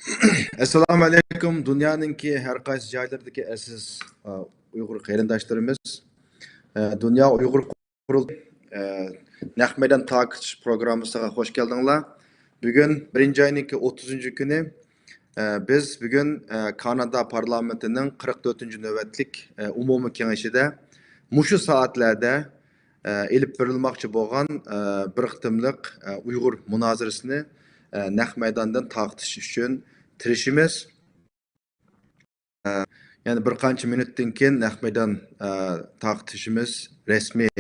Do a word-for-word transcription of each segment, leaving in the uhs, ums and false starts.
ئەسسالامۇ ئەلەيكۇم، دۇنيانىڭكى ھەر قايسى جايلىرىدىكى ئەزىز، ئە، ئۇيغۇر قېرىنداشلىرىمىز. ئە، دۇنيا ئۇيغۇر قۇرۇلتىيى، ئە، نەق مەيدان تارقىتىش پروگراممىسىغا خوش كەلدىڭلار. بۈگۈن بىرىنچى ئاينىڭكى ئوتتۇزىنچى كۈنى. ئە، بىز بۈگۈن، ئە، كانادا پارلامېنتىنىڭ قىرىق تۆتىنچى نۆۋەتلىك، ئە، ئومۇمىي كېڭىشىدە مۇشۇ سائەتلەردە، ئە، ئېلىپ بېرىلماقچى بولغان، ئە، بىر قېتىملىق، ئە، ئۇيغۇر مۇنازىرىسىنى، ئە، نەق مەيداندىن تارقىتىش ئۈچۈن تىرىشىمىز. ئە، يەنە بىر قانچە مىنۇتتىن كېيىن نەق مەيدان، ئە، تارقىتىشىمىز رەسمىي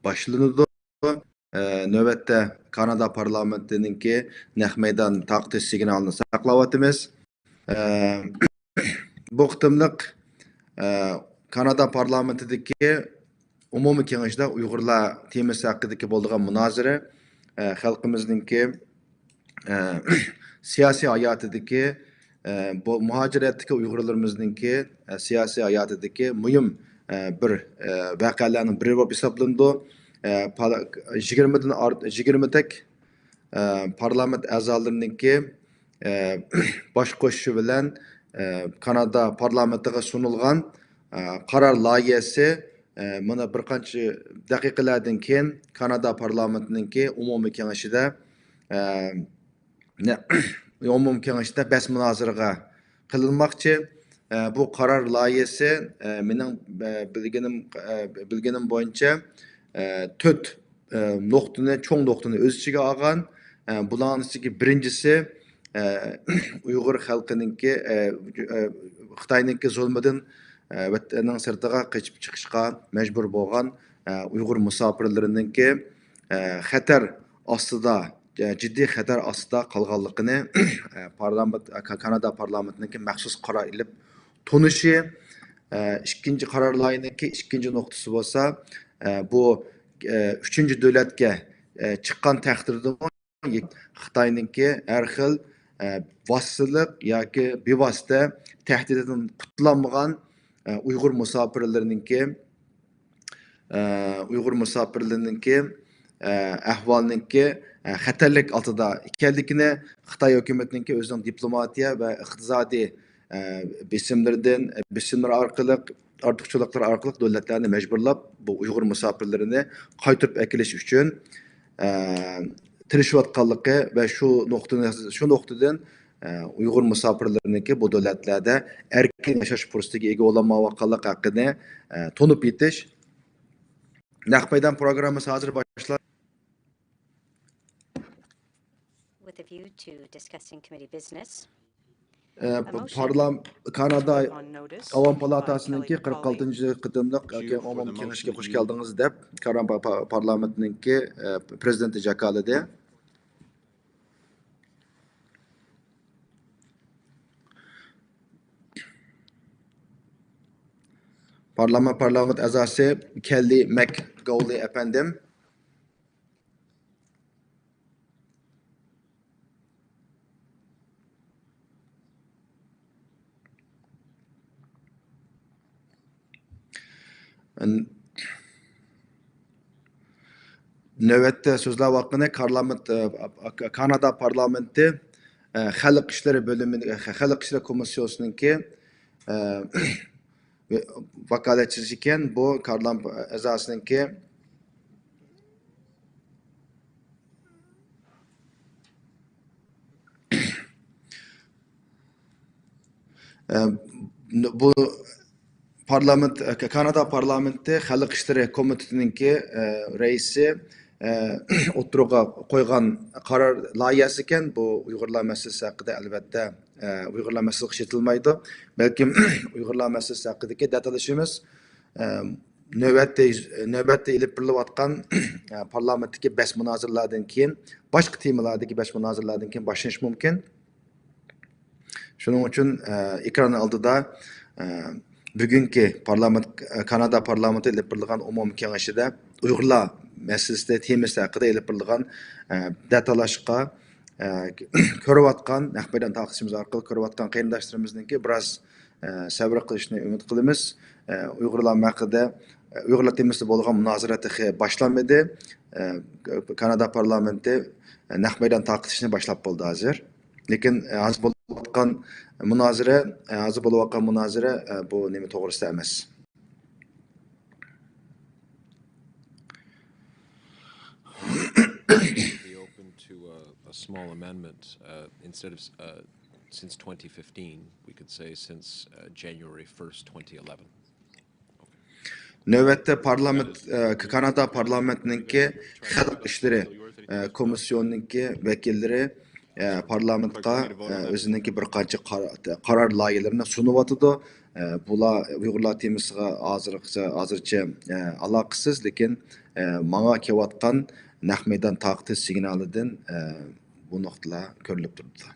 باشلىنىدۇ. ئە، نۆۋەتتە كانادا پارلامېنتىنىڭكى نەق مەيدان تارقىتىش سىگنالىنى ساقلاۋاتىمىز. ئە، بۇ قېتىملىق، ئە، كانادا پارلامېنتىدىكى ئومۇمىي كېڭەشتە ئۇيغۇرلار تېمىسى ھەققىدىكى بولىدىغان مۇنازىرە، ئە، خەلقىمىزنىڭكى، ئە، سىياسىي ھاياتىدىكى، ئە، بۇ مۇھاجىرەتتىكى ئۇيغۇرلىرىمىزنىڭكى، ئە، سىياسىي ھاياتىدىكى مۇھىم، ئە، بىر، ئە، ۋەقەلەرنىڭ بىرى بولۇپ ھېسابلىنىدۇ. ئە، پا-، يىگىرمىدىن ئارت-، يىگىرمىدەك، ئە، پارلامېنت ئەزالىرىنىڭكى، ئە، باش قوشۇشى بىلەن، ئە، كانادا پارلامېنتىغا سۇنۇلغان، ئە، قارار لايىھەسى، ئە، مانا بىر قانچە دەقىقىلەردىن كېيىن كانادا پارلامېنتىنىڭكى ئومۇمىي كېڭىشىدە، ئە، نە-، ئومۇمىي كېڭىشىدە بەس مۇنازىرىگە قىلىنماقچى. ئە، بۇ قارار لايىھەسى، ئە، مېنىڭ، ئە، بىلگىنىم، ئە، بىلگىنىم بويىچە، ئە، تۆت، ئە، نۇقتىنى، چوڭ نۇقتىنى ئۆز ئىچىگە ئالغان. ئە، بۇلارنىڭ ئىچىدىكى بىرىنچىسى، ئە، ئۇيغۇر خەلقىنىڭكى، ئە، ئە، خىتاينىڭكى زۇلمىدىن، ئە، ۋەتەننىڭ سىرتىغا قېچىپ چىقىشقا مەجبۇر بولغان، ئە، ئۇيغۇر مۇساپىرلىرىنىڭكى، ئە، خەتەر ئاستىدا، ئە، جىددىي خەتەر ئاستىدا قالغانلىقىنى، ئە، پارلامېنت، ئە، كا-، كانادا پارلامېنتىنىڭكى مەخسۇس قارار ئېلىپ تونۇشى، ئە، ئىككىنچى قارار لايىھىنىڭكى ئىككىنچى نۇقتىسى بولسا، ئە، بۇ، ئە، ئۈچىنچى دۆلەتكە، ئە، چىققان تەقدىردىمۇ خىتاينىڭكى ھەر خىل، ئە، ۋاسىتىلىق ياكى بىۋاسىتە تەھدىتىدىن قۇتۇلالمىغان، ئە، ئۇيغۇر مۇساپىرلىرىنىڭكى، ئە، ئۇيغۇر مۇساپىرلىرىنىڭكى، ئە، ئەھۋالىنىڭكى، ئە، خەتەرلىك ئالدىدا ئىكەنلىكىنى، خىتاي ھۆكۈمىتىنىڭكى ئۆزىنىڭ دىپلوماتىيە ۋە ئىقتىسادىي، ئە، بېسىملىرىدىن، بېسىملىرى ئارقىلىق، ئارتۇقچىلىقلىرى ئارقىلىق دۆلەتلەرنى مەجبۇرلاپ، بۇ ئۇيغۇر مۇساپىرلىرىنى قايتۇرۇپ ئەكېلىش ئۈچۈن، ئە، تىرىشىۋاتقانلىقى ۋە شۇ نۇقتىنى، شۇ نۇقتىدىن، ئە، ئۇيغۇر مۇساپىرلىرىنىڭكى بۇ دۆلەتلەردە ئەركىن ياشاش پۇرسىتىگە ئىگە بولالمايۋاتقانلىقى ھەققىدە، ئە، تونۇپ يېتىش. نەق مەيدان پروگراممىسى ھازىر باشلاندى. With a view to discussing committee business. ئە، پارلام-، كانادا ئاۋام پالاتاسىنىڭكى قىرىق ئالتىنچى قېتىملىق ئومۇمىي كېڭىشىگە خوش كەلدىڭىز دەپ، كانادا پا-، پارلامېنتىنىڭكى، ئە، پرېزىدېنتى جاكارلىدى. پارلامېنت، پارلامېنت ئەزاسى كەللى مەك گوۋلى ئەپەندىم. نۆۋەتتە سۆزلەۋاتقىنى پارلامېنت، ئە، كانادا پارلامېنتى، ئە، خەلق ئىشلىرى بۆلۈمى، خەلق ئىشلىرى كومىسسىيىسىنىڭكى، ئە، ۋاكالەتچىسى ئىكەن. بۇ پارلامېنت ئەزاسىنىڭكى، ئە، بۇ پارلامېنت، كانادا پارلامېنتى خەلق ئىشلىرى كومىتېتىنىڭكى، ئە، رەئىسى، ئە، ئوتتۇرىغا قويغان قارار لايىھەسى ئىكەن. بۇ ئۇيغۇرلار مەسىلىسى ھەققىدە، ئەلۋەتتە، ئە، ئۇيغۇرلار مەسىلىسىگە ئىشلىتىلمەيدۇ. بەلكىم ئۇيغۇرلار مەسىلىسى ھەققىدىكى دەتاللىشىمىز، ئە، نۆۋەتتە، نۆۋەتتە ئېلىپ بېرىلىۋاتقان، ئە، پارلامېنتتىكى بەس مۇنازىرىلەردىن كېيىن، باشقا تېمىلاردىكى بەس مۇنازىرىلەردىن كېيىن باشلىنىشى مۇمكىن. شۇنىڭ ئۈچۈن، ئە، ئېكران ئالدىدا، ئە، بۈگۈنكى پارلامېنت، ئە، كانادا پارلامېنتى ئېلىپ بېرىلغان ئومۇمىي كېڭىشىدە ئۇيغۇرلار مەسىلىسى تېمىسى ھەققىدە ئېلىپ بېرىلغان، ئە، دەتاللاشقا، ئە، كۆرۈۋاتقان، نەق مەيدان تارقىتىشىمىز ئارقىلىق كۆرۈۋاتقان قېرىنداشلىرىمىزنىڭكى بىراز، ئە، سەۋر قىلىشىنى ئۈمىد قىلىمىز. ئە، ئۇيغۇرلار ھەققىدە، ئە، ئۇيغۇرلار تېمىسىدا بولغان مۇنازىرە تېخى باشلانمىدى. ئە، كانادا پارلامېنتى، ئە، نەق مەيدان تارقىتىشنى باشلاپ بولدى ھازىر. لېكىن، ئە، ھازىر بول-، بولۇۋاتقان مۇنازىرە، ھازىر بولۇۋاتقان مۇنازىرە، بۇ نېمە توغرىسىدا ئەمەس. Be open to a, a small amendment, uh, instead of, uh, since twenty fifteen, we could say since, uh, January first, twenty eleven. نۆۋەتتە پارلامېنت، ئە، كانادا پارلامېنتىنىڭكى خەلق ئىشلىرى، ئە، كومىسسىيونىنىڭكى ۋەكىللىرى، ئە، پارلامېنتقا، ئە، ئۆزىنىڭكى بىر قانچە قار-، قارار لايىھىلىرىنى سۇنۇۋاتىدۇ. ئە، بۇلار ئۇيغۇرلار تېمىسىغا ھازىرغىچە، ھازىرچە، ئە، ئالاقىسىز، لېكىن، ئە، ماڭا كېلىۋاتقان نەق مەيدان تارقىتىش سىگنالىدىن، ئە، بۇ نۇقتىلار كۆرۈلۈپ تۇرىدۇ.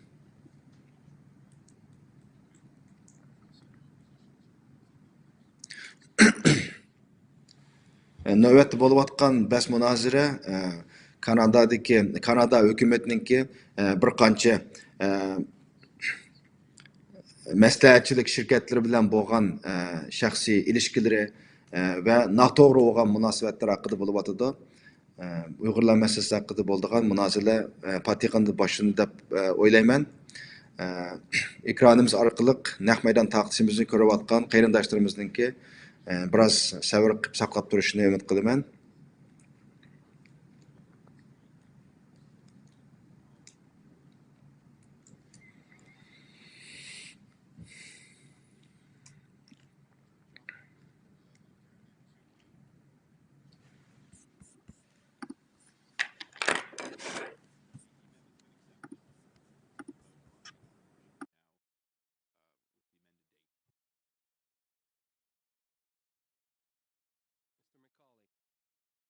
نۆۋەتتە بولۇۋاتقان بەس مۇنازىرە، ئە، كانادادىكى، كانادا ھۆكۈمىتىنىڭكى، ئە، بىر قانچە، ئە، مەسلىھەتچىلىك شىركەتلىرى بىلەن بولغان، ئە، شەخسىي ئىلىشكىلىرى، ئە، ۋە ناتوغرا بولغان مۇناسىۋەتلەر ھەققىدە بولۇۋاتىدۇ. ئە، ئۇيغۇرلار مەسىلىسى ھەققىدە بولىدىغان مۇنازىرىلەر، ئە، پات يېقىندا باشلىنىدۇ دەپ، ئە، ئويلايمەن. ئە، ئېكرانىمىز ئارقىلىق نەق مەيدان تارقىتىشىمىزنى كۆرۈۋاتقان قېرىنداشلىرىمىزنىڭكى، ئە، بىراز سەۋر قىلىپ ساقلاپ تۇرۇشىنى ئۈمىد قىلىمەن. Mister McCauley. Mister Jenness. Yes. Mister Cram. In favor. Madame Sinclair-Degagné. Je vote pour. Mister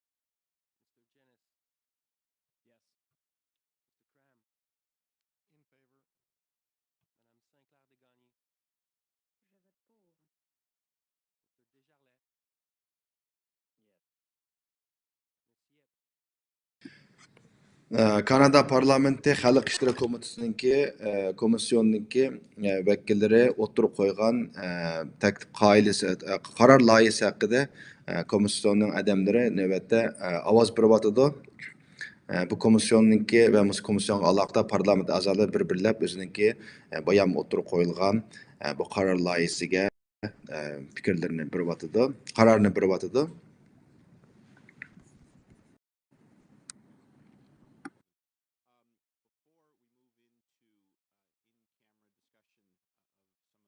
Desjarlais. Yes. Miss Yip. ئە، كانادا پارلامېنتى خەلق ئىشلىرى كومىتېتىنىڭكى، ئە، كومىسسىيونىنىڭكى، ئە، ۋەكىللىرى ئوتتۇرىغا قويغان، ئە، تەكلىپ قائىدىسى، ئە، قارار لايىھىسى ھەققىدە، ئە، كومىسسىيوننىڭ ئادەملىرى نۆۋەتتە، ئە، ئاۋاز بېرىۋاتىدۇ. ئە، بۇ كومىسسىيوننىڭكى ۋە مۇشۇ كومىسسىيونغا ئالاقىدار پارلامېنت ئەزالىرى بىر-بىرلەپ ئۆزىنىڭكى، ئە، بايام ئوتتۇرىغا قويۇلغان، ئە، بۇ قارار لايىھىسىگە، ئە، پىكىرلىرىنى بېرىۋاتىدۇ، قارارنى بېرىۋاتىدۇ. Business? Anyone else would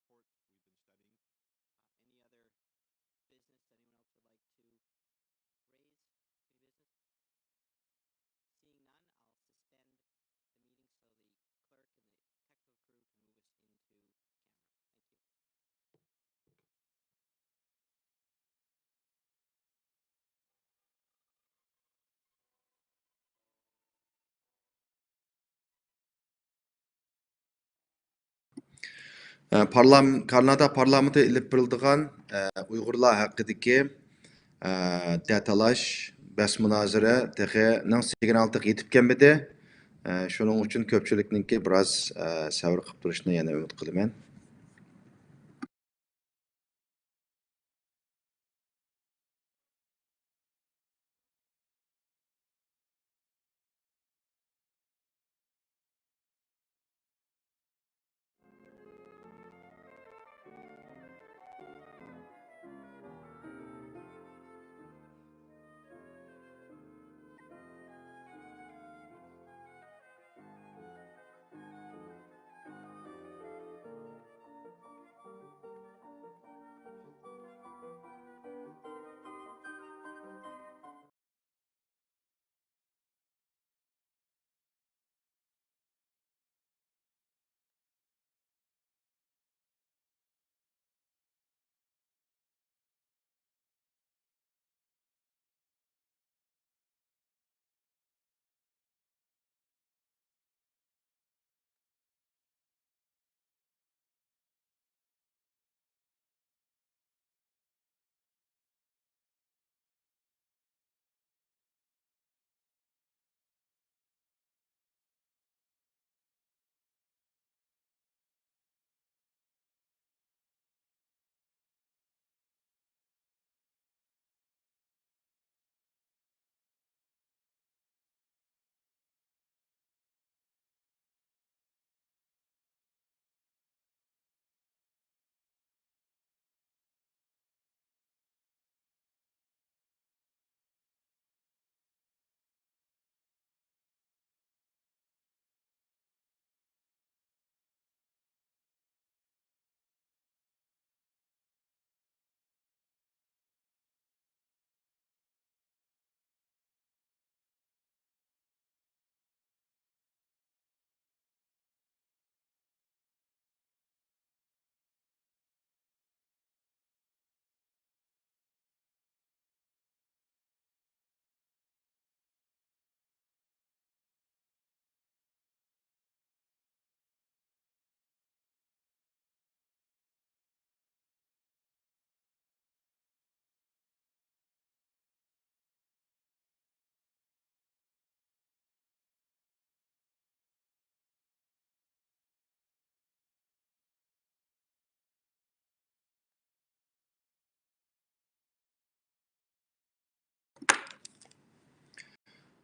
like to raise any business? Seeing none, I'll suspend the meeting so the clerk and the technical crew can move us into camera. Thank you. ئە، پارلام-، كانادا پارلامېنتى ئېلىپ بېرىلىدىغان، ئە، ئۇيغۇرلار ھەققىدىكى، ئە، دەتالاش، بەس مۇنازىرە تېخىنىڭ سىگنالى تېخى يېتىپ كەلمىدى. ئە، شۇنىڭ ئۈچۈن كۆپچىلىكنىڭكى بىراز، ئە، سەۋر قىلىپ تۇرۇشىنى يەنە ئۈمىد قىلىمەن.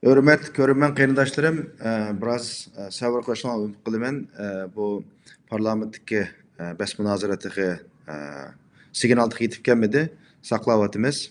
ھۆرمەتلىك كۆرۈرمەن قېرىنداشلىرىم، ئە، بىراز، ئە، سەۋر قىلىشىڭلارنى ئۈمىد قىلىمەن. ئە، بۇ پارلامېنتتىكى، ئە، بەس مۇنازىرە تېخى، ئە، سىگنال تېخى يېتىپ كەلمىدى. ساقلاۋاتىمىز.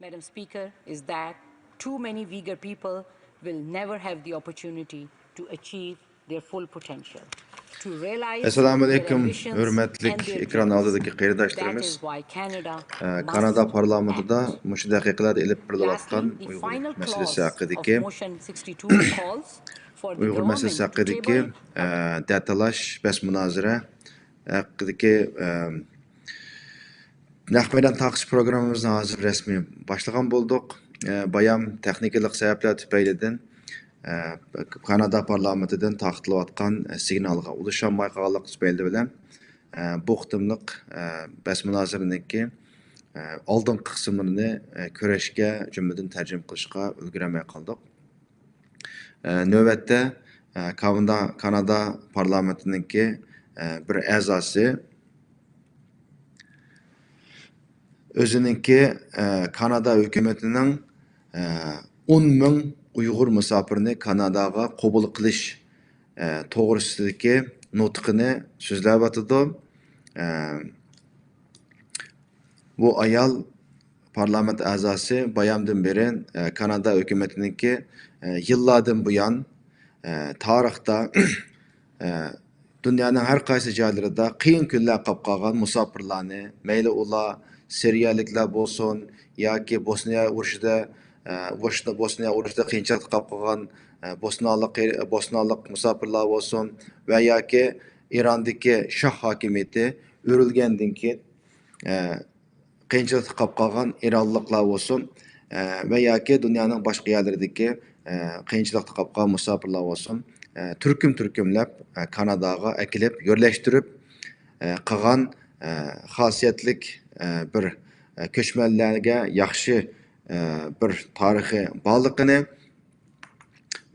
Madam Speaker, is that too many Uyghur people will never have the opportunity to achieve their full potential. To realize ئەسسالامۇ ئەلەيكۇم، ھۆرمەتلىك ئېكران ئالدىدىكى قېرىنداشلىرىمىز. ئە، كانادا پارلامېنتىدا مۇشۇ دەقىقىلەردە ئېلىپ بېرىلىۋاتقان ئۇيغۇر مەسىلىسى ھەققىدىكى، ئۇيغۇر مەسىلىسى ھەققىدىكى، ئە، دەتالاش، بەس مۇنازىرە ھەققىدىكى، ئە، نەق مەيدان تارقىتىش پروگراممىمىزنى ھازىر رەسمىي باشلىغان بولدۇق. ئە، بايام تېخنىكىلىق سەۋەبلەر تۈپەيلىدىن، ئە، كانادا پارلامېنتىدىن تارقىتىلىۋاتقان، ئە، سىگنالغا ئۇلىشالماي قالغانلىقى تۈپەيلى بىلەن، ئە، بۇ قېتىملىق، ئە، بەس مۇنازىرىنىڭكى، ئە، ئالدىنقى قىسىملىرىنى، ئە، كۆرۈشكە، جۈملىدىن تەرجىمە قىلىشقا ئۈلگۈرەلمەي قالدۇق. ئە، نۆۋەتتە، ئە، كاۋندا-، كانادا پارلامېنتىنىڭكى، ئە، بىر ئەزاسى ئۆزىنىڭكى، ئە، كانادا ھۆكۈمىتىنىڭ، ئە، ئون مىڭ ئۇيغۇر مۇساپىرنى كاناداغا قوبۇل قىلىش، ئە، توغرىسىدىكى نۇتقىنى سۆزلەۋاتىدۇ. ئە، بۇ ئايال پارلامېنت ئەزاسى بايامدىن بېرى، ئە، كانادا ھۆكۈمىتىنىڭكى، ئە، يىللاردىن بۇيان، ئە، تارىختا، ئە، دۇنيانىڭ ھەر قايسى جايلىرىدا قىيىن كۈنلەر قاپقالغان مۇساپىرلارنى، مەيلى ئۇلار سىرىيەلىكلەر بولسۇن ياكى بوسنىيە ئۇرۇشىدا، ئە، بوسنىيە ئۇرۇشىدا قىيىنچىلىقتا قاپقالغان، ئە، بوسنالىق، بوسنالىق مۇساپىرلار بولسۇن ۋە ياكى ئىراندىكى شاھ ھاكىمىيىتى ئۆرۈلگەندىن كېيىن، ئە، قىيىنچىلىقتا قاپ قالغان ئىرانلىقلار بولسۇن، ئە، ۋە ياكى دۇنيانىڭ باشقا يەرلىرىدىكى، ئە، قىيىنچىلىقتا قاپ قالغان مۇساپىرلار بولسۇن، ئە، تۈركۈم-تۈركۈملەپ، ئە، كاناداغا ئەكېلىپ، يۆلەشتۈرۈپ، ئە، قىلغان، ئە، خاسىيەتلىك، ئە، بىر، ئە، كۆچمەنلەرگە ياخشى، ئە، بىر تارىخى بارلىقىنى،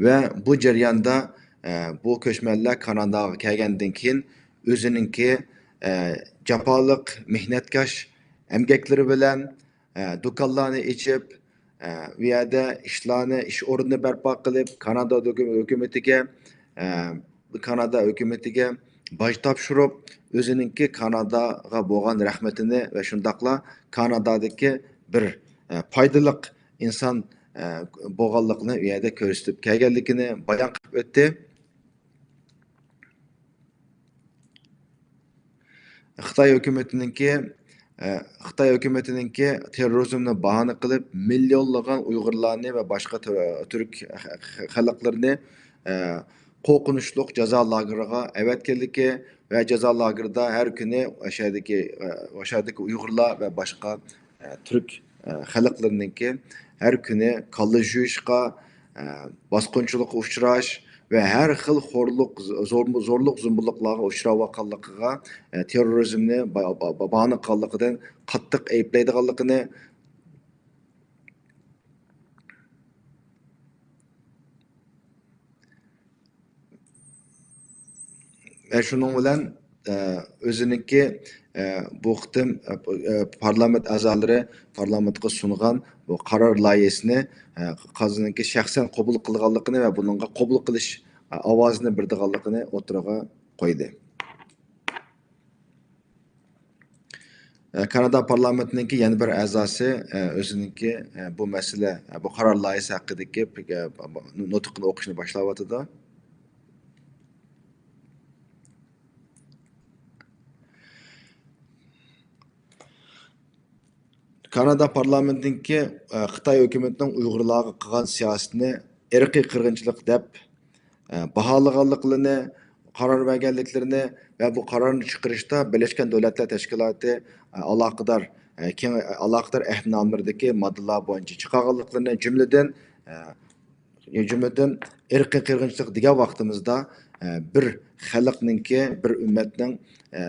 ۋە بۇ جەرياندا، ئە، بۇ كۆچمەنلەر كاناداغا كەلگەندىن كېيىن ئۆزىنىڭكى، ئە، جاپالىق، مېھنەتكەش ئەمگەكلىرى بىلەن، ئە، دۇكانلارنى ئېچىپ، ئە، ئۇ يەردە ئىشلارنى، ئىش ئورنىنى بەرپا قىلىپ، كانادا ھۆكۈ-، ھۆكۈمىتىگە، ئە، كانادا ھۆكۈمىتىگە باج تاپشۇرۇپ، ئۆزىنىڭكى كاناداغا بولغان رەھمىتىنى ۋە شۇنداقلا كانادادىكى بىر، ئە، پايدىلىق ئىنسان، ئە، بولغانلىقىنى ئۇ يەردە كۆرسىتىپ كەلگەنلىكىنى بايان قىلىپ ئۆتتى. خىتاي ھۆكۈمىتىنىڭكى، ئە، خىتاي ھۆكۈمىتىنىڭكى تېررورىزمنى باھانە قىلىپ، مىليونلىغان ئۇيغۇرلارنى ۋە باشقا تۈ-، تۈرك خەلقلىرىنى، ئە، قورقۇنچلۇق جازا لاگېرىغا ئەۋەتكەنلىكى ۋە جازا لاگېرىدا ھەر كۈنى ئاشۇ يەردىكى، ئە، ئاشۇ يەردىكى ئۇيغۇرلار ۋە باشقا، ئە، تۈرك، ئە، خەلقلىرىنىڭكى ھەر كۈنى كاللا يۇيۇشقا، ئە، باسقۇنچىلىققا ئۇچراش ۋە ھەر خىل خورلۇق، زور-، زورلۇق زومبۇلۇقلارغا ئۇچراۋاتقانلىقىغا، ئە، تېررورىزمنى با-، با-، با-، باھانە قىلغانلىقىدىن قاتتىق ئەيىبلەيدىغانلىقىنى، ۋە شۇنىڭ بىلەن، ئە، ئۆزىنىڭكى، ئە، بۇ قېتىم، ئە، ئە، پارلامېنت ئەزالىرى پارلامېنتقا سۇنغان بۇ قارار لايىھىسىنى، ئە، قازىنىڭكى شەخسەن قوبۇل قىلغانلىقىنى ۋە بۇنىڭغا قوبۇل قىلىش، ئە، ئاۋازىنى بېرىدىغانلىقىنى ئوتتۇرىغا قويدى. ئە، كانادا پارلامېنتىنىڭكى يەنە بىر ئەزاسى، ئە، ئۆزىنىڭكى، ئە، بۇ مەسىلە، ئە، بۇ قارار لايىھىسى ھەققىدىكى، ئە، نۇتقىنى ئوقۇشنى باشلاۋاتىدۇ. كانادا پارلامېنتىنىڭكى، ئە، خىتاي ھۆكۈمىتىنىڭ ئۇيغۇرلارغا قىلغان سىياسىتىنى ئىرقىي قىرغىنچىلىق دەپ، ئە، باھالىغانلىقلىرىنى، قارار بەرگەنلىكلىرىنى ۋە بۇ قارارنى چىقىرىشتا بىرلەشكەن دۆلەتلەر تەشكىلاتى، ئە، ئالاقىدار، ئە، كېڭ-، ئالاقىدار ئەھدىنامىلىرىدىكى ماددىلار بويىچە چىقارغانلىقلىرىنى، جۈملىدىن، ئە، جۈملىدىن ئىرقىي قىرغىنچىلىق دېگەن ۋاقتىمىزدا، ئە، بىر خەلقنىڭكى، بىر ئۈممەتنىڭ، ئە،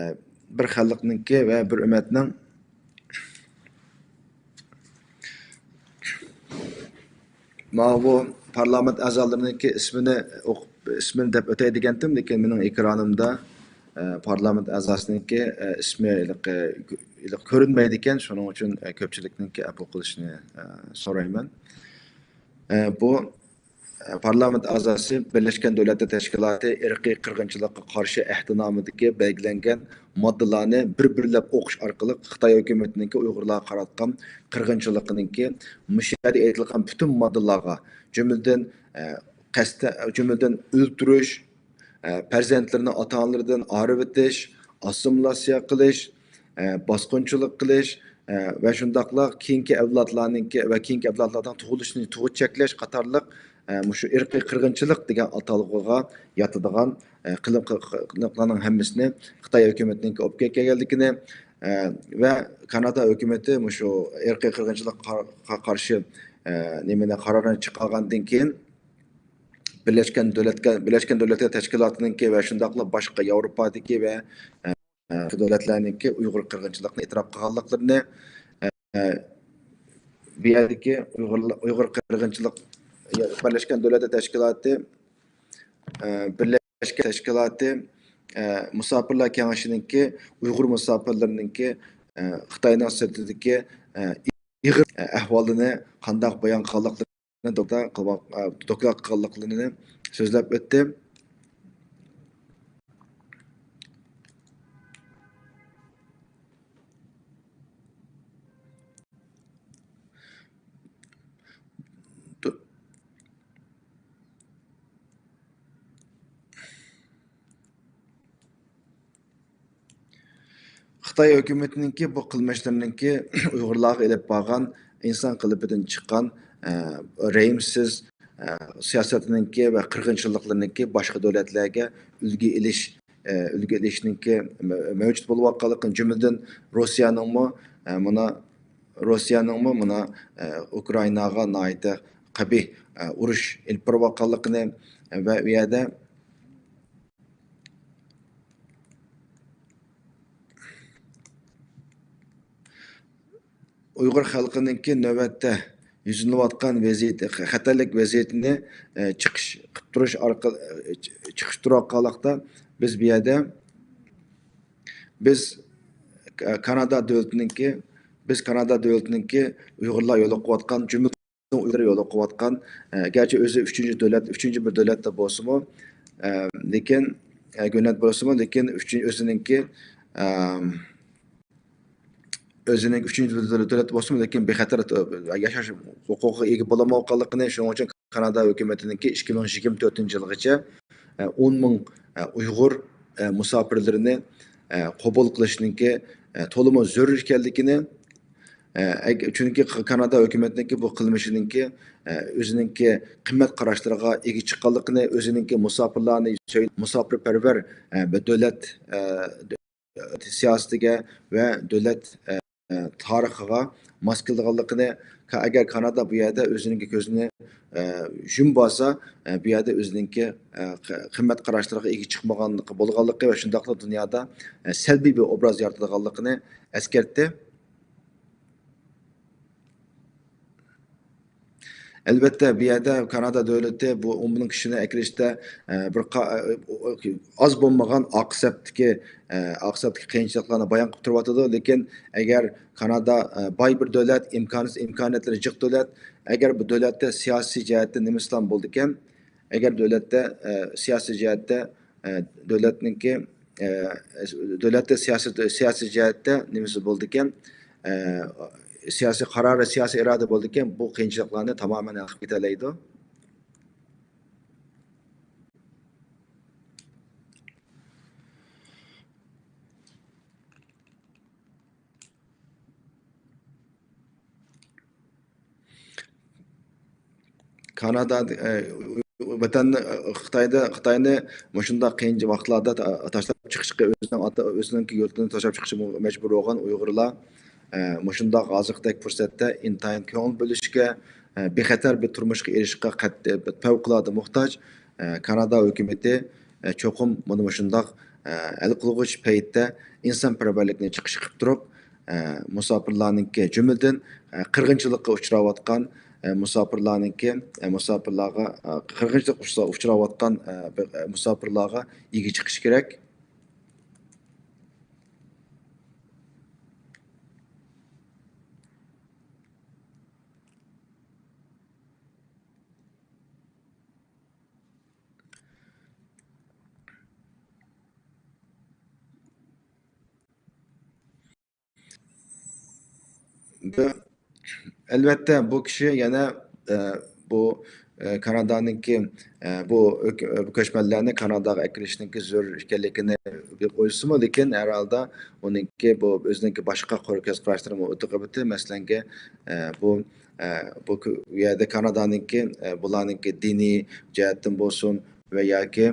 بىر خەلقنىڭكى ۋە بىر ئۈممەتنىڭ ماۋۇ پارلامېنت ئەزالىرىنىڭكى ئىسمىنى ئوقۇپ، ئىسمىنى دەپ ئۆتەي دېگەنتىم، لېكىن مېنىڭ ئېكرانىمدا، ئە، پارلامېنت ئەزاسىنىڭكى، ئە، ئىسمى ھېلىقى، ھېلىقى كۆرۈنمەيدىكەن، شۇنىڭ ئۈچۈن، ئە، كۆپچىلىكنىڭكى ئەپۇ قىلىشىنى، ئە، سورايمەن. ئە، بۇ پارلامېنت ئەزاسى بىرلەشكەن دۆلەتلەر تەشكىلاتى ئىرقىي قىرغىنچىلىققا قارشى ئەھدىنامىدىكى بەلگىلەنگەن ماددىلارنى بىر-بىرلەپ ئوقۇش ئارقىلىق خىتاي ھۆكۈمىتىنىڭكى ئۇيغۇرلارغا قاراتقان قىرغىنچىلىقىنىڭكى مۇشۇ يەردە ئېيتىلغان پۈتۈن ماددىلارغا، جۈملىدىن، ئە، قەستە-، جۈملىدىن ئۆلتۈرۈش، ئە، پەرزەنتلىرىنى ئاتا-ئانىلىرىدىن ئايرىۋېتىش، ئاسسىمىلياتسىيە قىلىش، ئە، باسقۇنچىلىق قىلىش، ئە، ۋە شۇنداقلا كېيىنكى ئەۋلادلارنىڭكى ۋە كېيىنكى ئەۋلادلارنىڭ تۇغۇلۇشىنى تۇغۇت چەكلەش قاتارلىق، ئە، مۇشۇ ئىرقىي قىرغىنچىلىق دېگەن ئاتالغۇغا ياتىدىغان، ئە، قىلىق-، قىلىقلارنىڭ ھەممىسىنى خىتاي ھۆكۈمىتىنىڭكى ئوپكە كەلگەنلىكىنى، ئە، ۋە كانادا ھۆكۈمىتى مۇشۇ ئىرقىي قىرغىنچىلىققا قار-، قارشى، ئە، نېمىنى، قارارنى چىقارغاندىن كېيىن، بىرلەشكەن دۆلەتكە، بىرلەشكەن دۆلەتلەر تەشكىلاتىنىڭكى ۋە شۇنداقلا باشقا ياۋروپادىكى ۋە، ئە، دۆلەتلەرنىڭكى ئۇيغۇر قىرغىنچىلىقىنى ئېتىراپ قىلغانلىقلىرىنى، ئە، بۇ يەردىكى ئۇيغۇر، ئۇيغۇر قىرغىنچىلىق، بىرلەشكەن دۆلەتلەر تەشكىلاتى، ئە، بىرلەشكەن تەشكىلاتى، ئە، مۇساپىرلار كېڭىشىنىڭكى ئۇيغۇر مۇساپىرلىرىنىڭكى، ئە، خىتاينىڭ سىرتىدىكى، ئە، ئېغىر، ئە، ئەھۋالىنى قانداق بايان قىلغانلىقلىرىنى دوكلات قىلغان-، ئە، دوكلات قىلغانلىقلىرىنى سۆزلەپ ئۆتتى. خىتاي ھۆكۈمىتىنىڭكى بۇ قىلمىشلىرىنىڭكى ئۇيغۇرلارغا ئېلىپ بارغان ئىنسان قېلىپىدىن چىققان، ئە، رەھىمسىز، ئە، سىياسىتىنىڭكى ۋە قىرغىنچىلىقلىرىنىڭكى باشقا دۆلەتلەرگە ئۈلگە ئېلىش، ئە، ئۈلگە ئېلىشنىڭكى مە-، مەۋجۇت بولۇۋاتقانلىقىنى، جۈملىدىن روسىيەنىڭمۇ، ئە، مانا، روسىيەنىڭمۇ مانا، ئە، ئۇكرائىناغا ناھايىتى قەبىھ، ئە، ئۇرۇش ئېلىپ بېرىۋاتقانلىقىنى ۋە ئۇ يەردە ئۇيغۇر خەلقىنىڭكى نۆۋەتتە يۈزلىنىۋاتقان ۋەزىيىتى، خەتەرلىك ۋەزىيىتىنى، ئە، چىقىش قىلىپ تۇرۇش ئارقىلىق، ئە، چىقىش تۇرۇۋاتقانلىقتا، بىز بۇ يەردە، بىز، ئە، كانادا دۆلىتىنىڭكى، بىز كانادا دۆلىتىنىڭكى ئۇيغۇرلار يولۇقۇۋاتقان جۈملە ئۇيغۇر يولۇقۇۋاتقان، ئە، گەرچە ئۆزى ئۈچىنچى دۆلەت، ئۈچىنچى بىر دۆلەتتە بولسىمۇ، ئە، لېكىن، ئە، دۆلەت بولسىمۇ، لېكىن ئۈچىنچى ئۆزىنىڭكى، ئە، ئۆزىنىڭ ئۈچىنچى بىر دۆلەت بولسىمۇ، لېكىن بىخەتەر، ئە، ياشاش ھوقۇقىغا ئىگە بولالمايۋاتقانلىقىنى، شۇنىڭ ئۈچۈن كانادا ھۆكۈمىتىنىڭكى ئىككى مىڭ يىگىرمە تۆتىنچى يىلغىچە، ئە، ئون مىڭ، ئە، ئۇيغۇر، ئە، مۇساپىرلىرىنى، ئە، قوبۇل قىلىشنىڭكى، ئە، تولىمۇ زۆرۈر ئىكەنلىكىنى، ئە، ئەگ-، چۈنكى ق-، كانادا ھۆكۈمىتىنىڭكى بۇ قىلمىشىنىڭكى، ئە، ئۆزىنىڭكى قىممەت قاراشلىرىغا ئىگە چىققانلىقىنى، ئۆزىنىڭكى مۇساپىرلارنى سۆي-، مۇساپىرپەرۋەر، ئە، بىر دۆلەت، ئە، دۆ-، سىياسىتىگە ۋە دۆلەت، ئە، تارىخىغا ماس كېلىدىغانلىقىنى، كا-، ئەگەر كانادا بۇ يەردە ئۆزىنىڭكى كۆزىنى، ئە، يۇمۇپ ئالسا، ئە، بۇ يەردە ئۆزىنىڭكى، ئە، قى-، قىممەت قاراشلىرىغا ئىگە چىقمىغانلىقى بولغانلىقى ۋە شۇنداقلا دۇنيادا، ئە، سەلبىي بىر ئوبراز يارىتىدىغانلىقىنى ئەسكەرتتى. ئەلۋەتتە، بۇ يەردە كانادا دۆلىتى بۇ ئون مىڭ كىشىنى ئەكىرىشتە، ئە، بىر قا-، ئە، ئاز بولمىغان ئارقا سەپتىكى، ئە، ئارقا سەپتىكى قىيىنچىلىقلارنى بايان قىلىپ تۇرۇۋاتىدۇ. لېكىن ئەگەر كانادا، ئە، باي بىر دۆلەت، ئىمكان-، ئىمكانىيەتلىرى جىق دۆلەت، ئەگەر بۇ دۆلەتتە سىياسىي جەھەتتە نېمىسىلام بولىدىكەن، ئەگەر دۆلەتتە، ئە، سىياسىي جەھەتتە، ئە، دۆلەتنىڭكى، ئە، دۆلەتتە سىياسىي، سىياسىي جەھەتتە نېمىسى بولىدىكەن، ئە، سىياسىي قارار، سىياسىي ئىرادە بولىدىكەن، بۇ قىيىنچىلىقلارنى تامامەن ھەل قىلىپ كېتەلەيدۇ. كانادا، ئە، ۋەتەننى، ئە، خىتايدا، خىتاينى مۇشۇنداق قىيىن ۋاقىتلاردا تا-، تاشلاپ چىقىشقا، ئۆزىنىڭ ئاتا، ئۆزىنىڭكى يۇرتىنى تاشلاپ چىقىشقا مەجبۇر بولغان ئۇيغۇرلار، ئە، مۇشۇنداق ھازىرقىدەك پۇرسەتتە ئىنتايىن كۆڭۈل بۆلۈشكە، ئە، بىخەتەر بىر تۇرمۇشقا ئېرىشىشكە قەت-، پەۋقۇلئاددە موھتاج. ئە، كانادا ھۆكۈمىتى، ئە، چوقۇم مانا مۇشۇنداق، ئە، ھەل قىلغۇچ پەيتتە ئىنسانپەرۋەرلىكنى چىقىش قىلىپ تۇرۇپ، ئە، مۇساپىرلارنىڭكى، جۈملىدىن، ئە، قىرغىنچىلىققا ئۇچراۋاتقان، ئە، مۇساپىرلارنىڭكى، ئە، مۇساپىرلارغا، ئە، قىرغىنچىلىققا ئۇچرا-، ئۇچراۋاتقان، ئە، بىر، ئە، مۇساپىرلارغا ئىگە چىقىش كېرەك. بۇ، ئەلۋەتتە، بۇ كىشى يەنە، ئە، بۇ، ئە، كانادانىڭكى، ئە، بۇ ئۆك-، ئە، بۇ كۆچمەنلەرنى كاناداغا ئەكىرىشنىڭكى زۆرۈر ئىكەنلىكىنى بىر ئويلىسىمۇ، لېكىن ھەر ھالدا ئۇنىڭكى بۇ ئۆزىنىڭكى باشقا قارا كۆز قاراشلىرىمۇ ئۆتۈپ قېلىپتۇ. مەسىلەنكى، ئە، بۇ، ئە، بۇ كۆ-، بۇ يەردە كانادانىڭكى، ئە، بۇلارنىڭكى دىنىي جەھەتتىن بولسۇن ۋە ياكى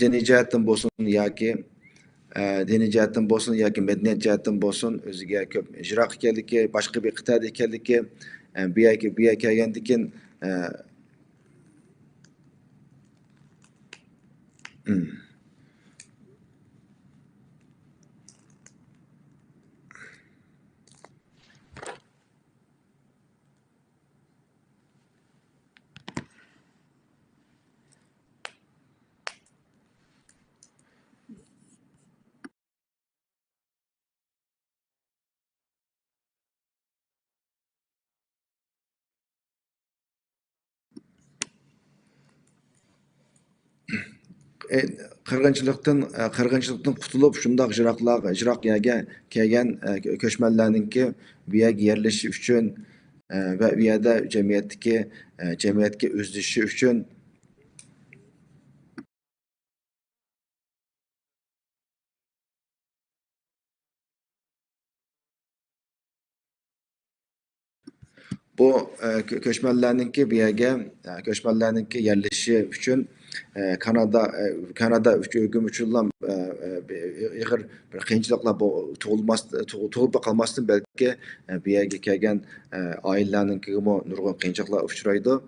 دىنىي جەھەتتىن بولسۇن ياكى، ئە، دىنىي جەھەتتىن بولسۇن ياكى مەدەنىيەت جەھەتتىن بولسۇن، ئۆزىگە كۆپ يىراق ئىكەنلىكى، باشقا بىر قىتئەدە ئىكەنلىكى، ئە، بۇ يەرگە، بۇ يەرگە كەلگەندىن كېيىن، ئە، ئى، قىرغىنچىلىقتىن، ئە، قىرغىنچىلىقتىن قۇتۇلۇپ، شۇنداق يىراقلارغا، يىراق يەرگە كەلگەن، ئە، كۆچمەنلەرنىڭكى بۇ يەرگە يەرلىشىش ئۈچۈن، ئە، ۋە بۇ يەردە جەمئىيەتتىكى، ئە، جەمئىيەتكە ئۆزلىشىشى ئۈچۈن، بۇ، ئە، كۆ-، كۆچمەنلەرنىڭكى بۇ يەرگە، ئە، كۆچمەنلەرنىڭكى يەرلىشىشى ئۈچۈن، ئە، كانادا، ئە، كانادا ئۈچ-، ھۆكۈمىتى ئۈچۈنلا، ئە، ئە، ئېغىر بىر قىيىنچىلىقلار بو-، تۇغۇلماس-، تۇغ-، تۇغۇلۇپ قالماستىن، بەلكى، ئە، بۇ يەرگە كەلگەن، ئە، ئائىلىلەرنىڭكىگىمۇ نۇرغۇن قىيىنچىلىقلار ئۇچرايدۇ.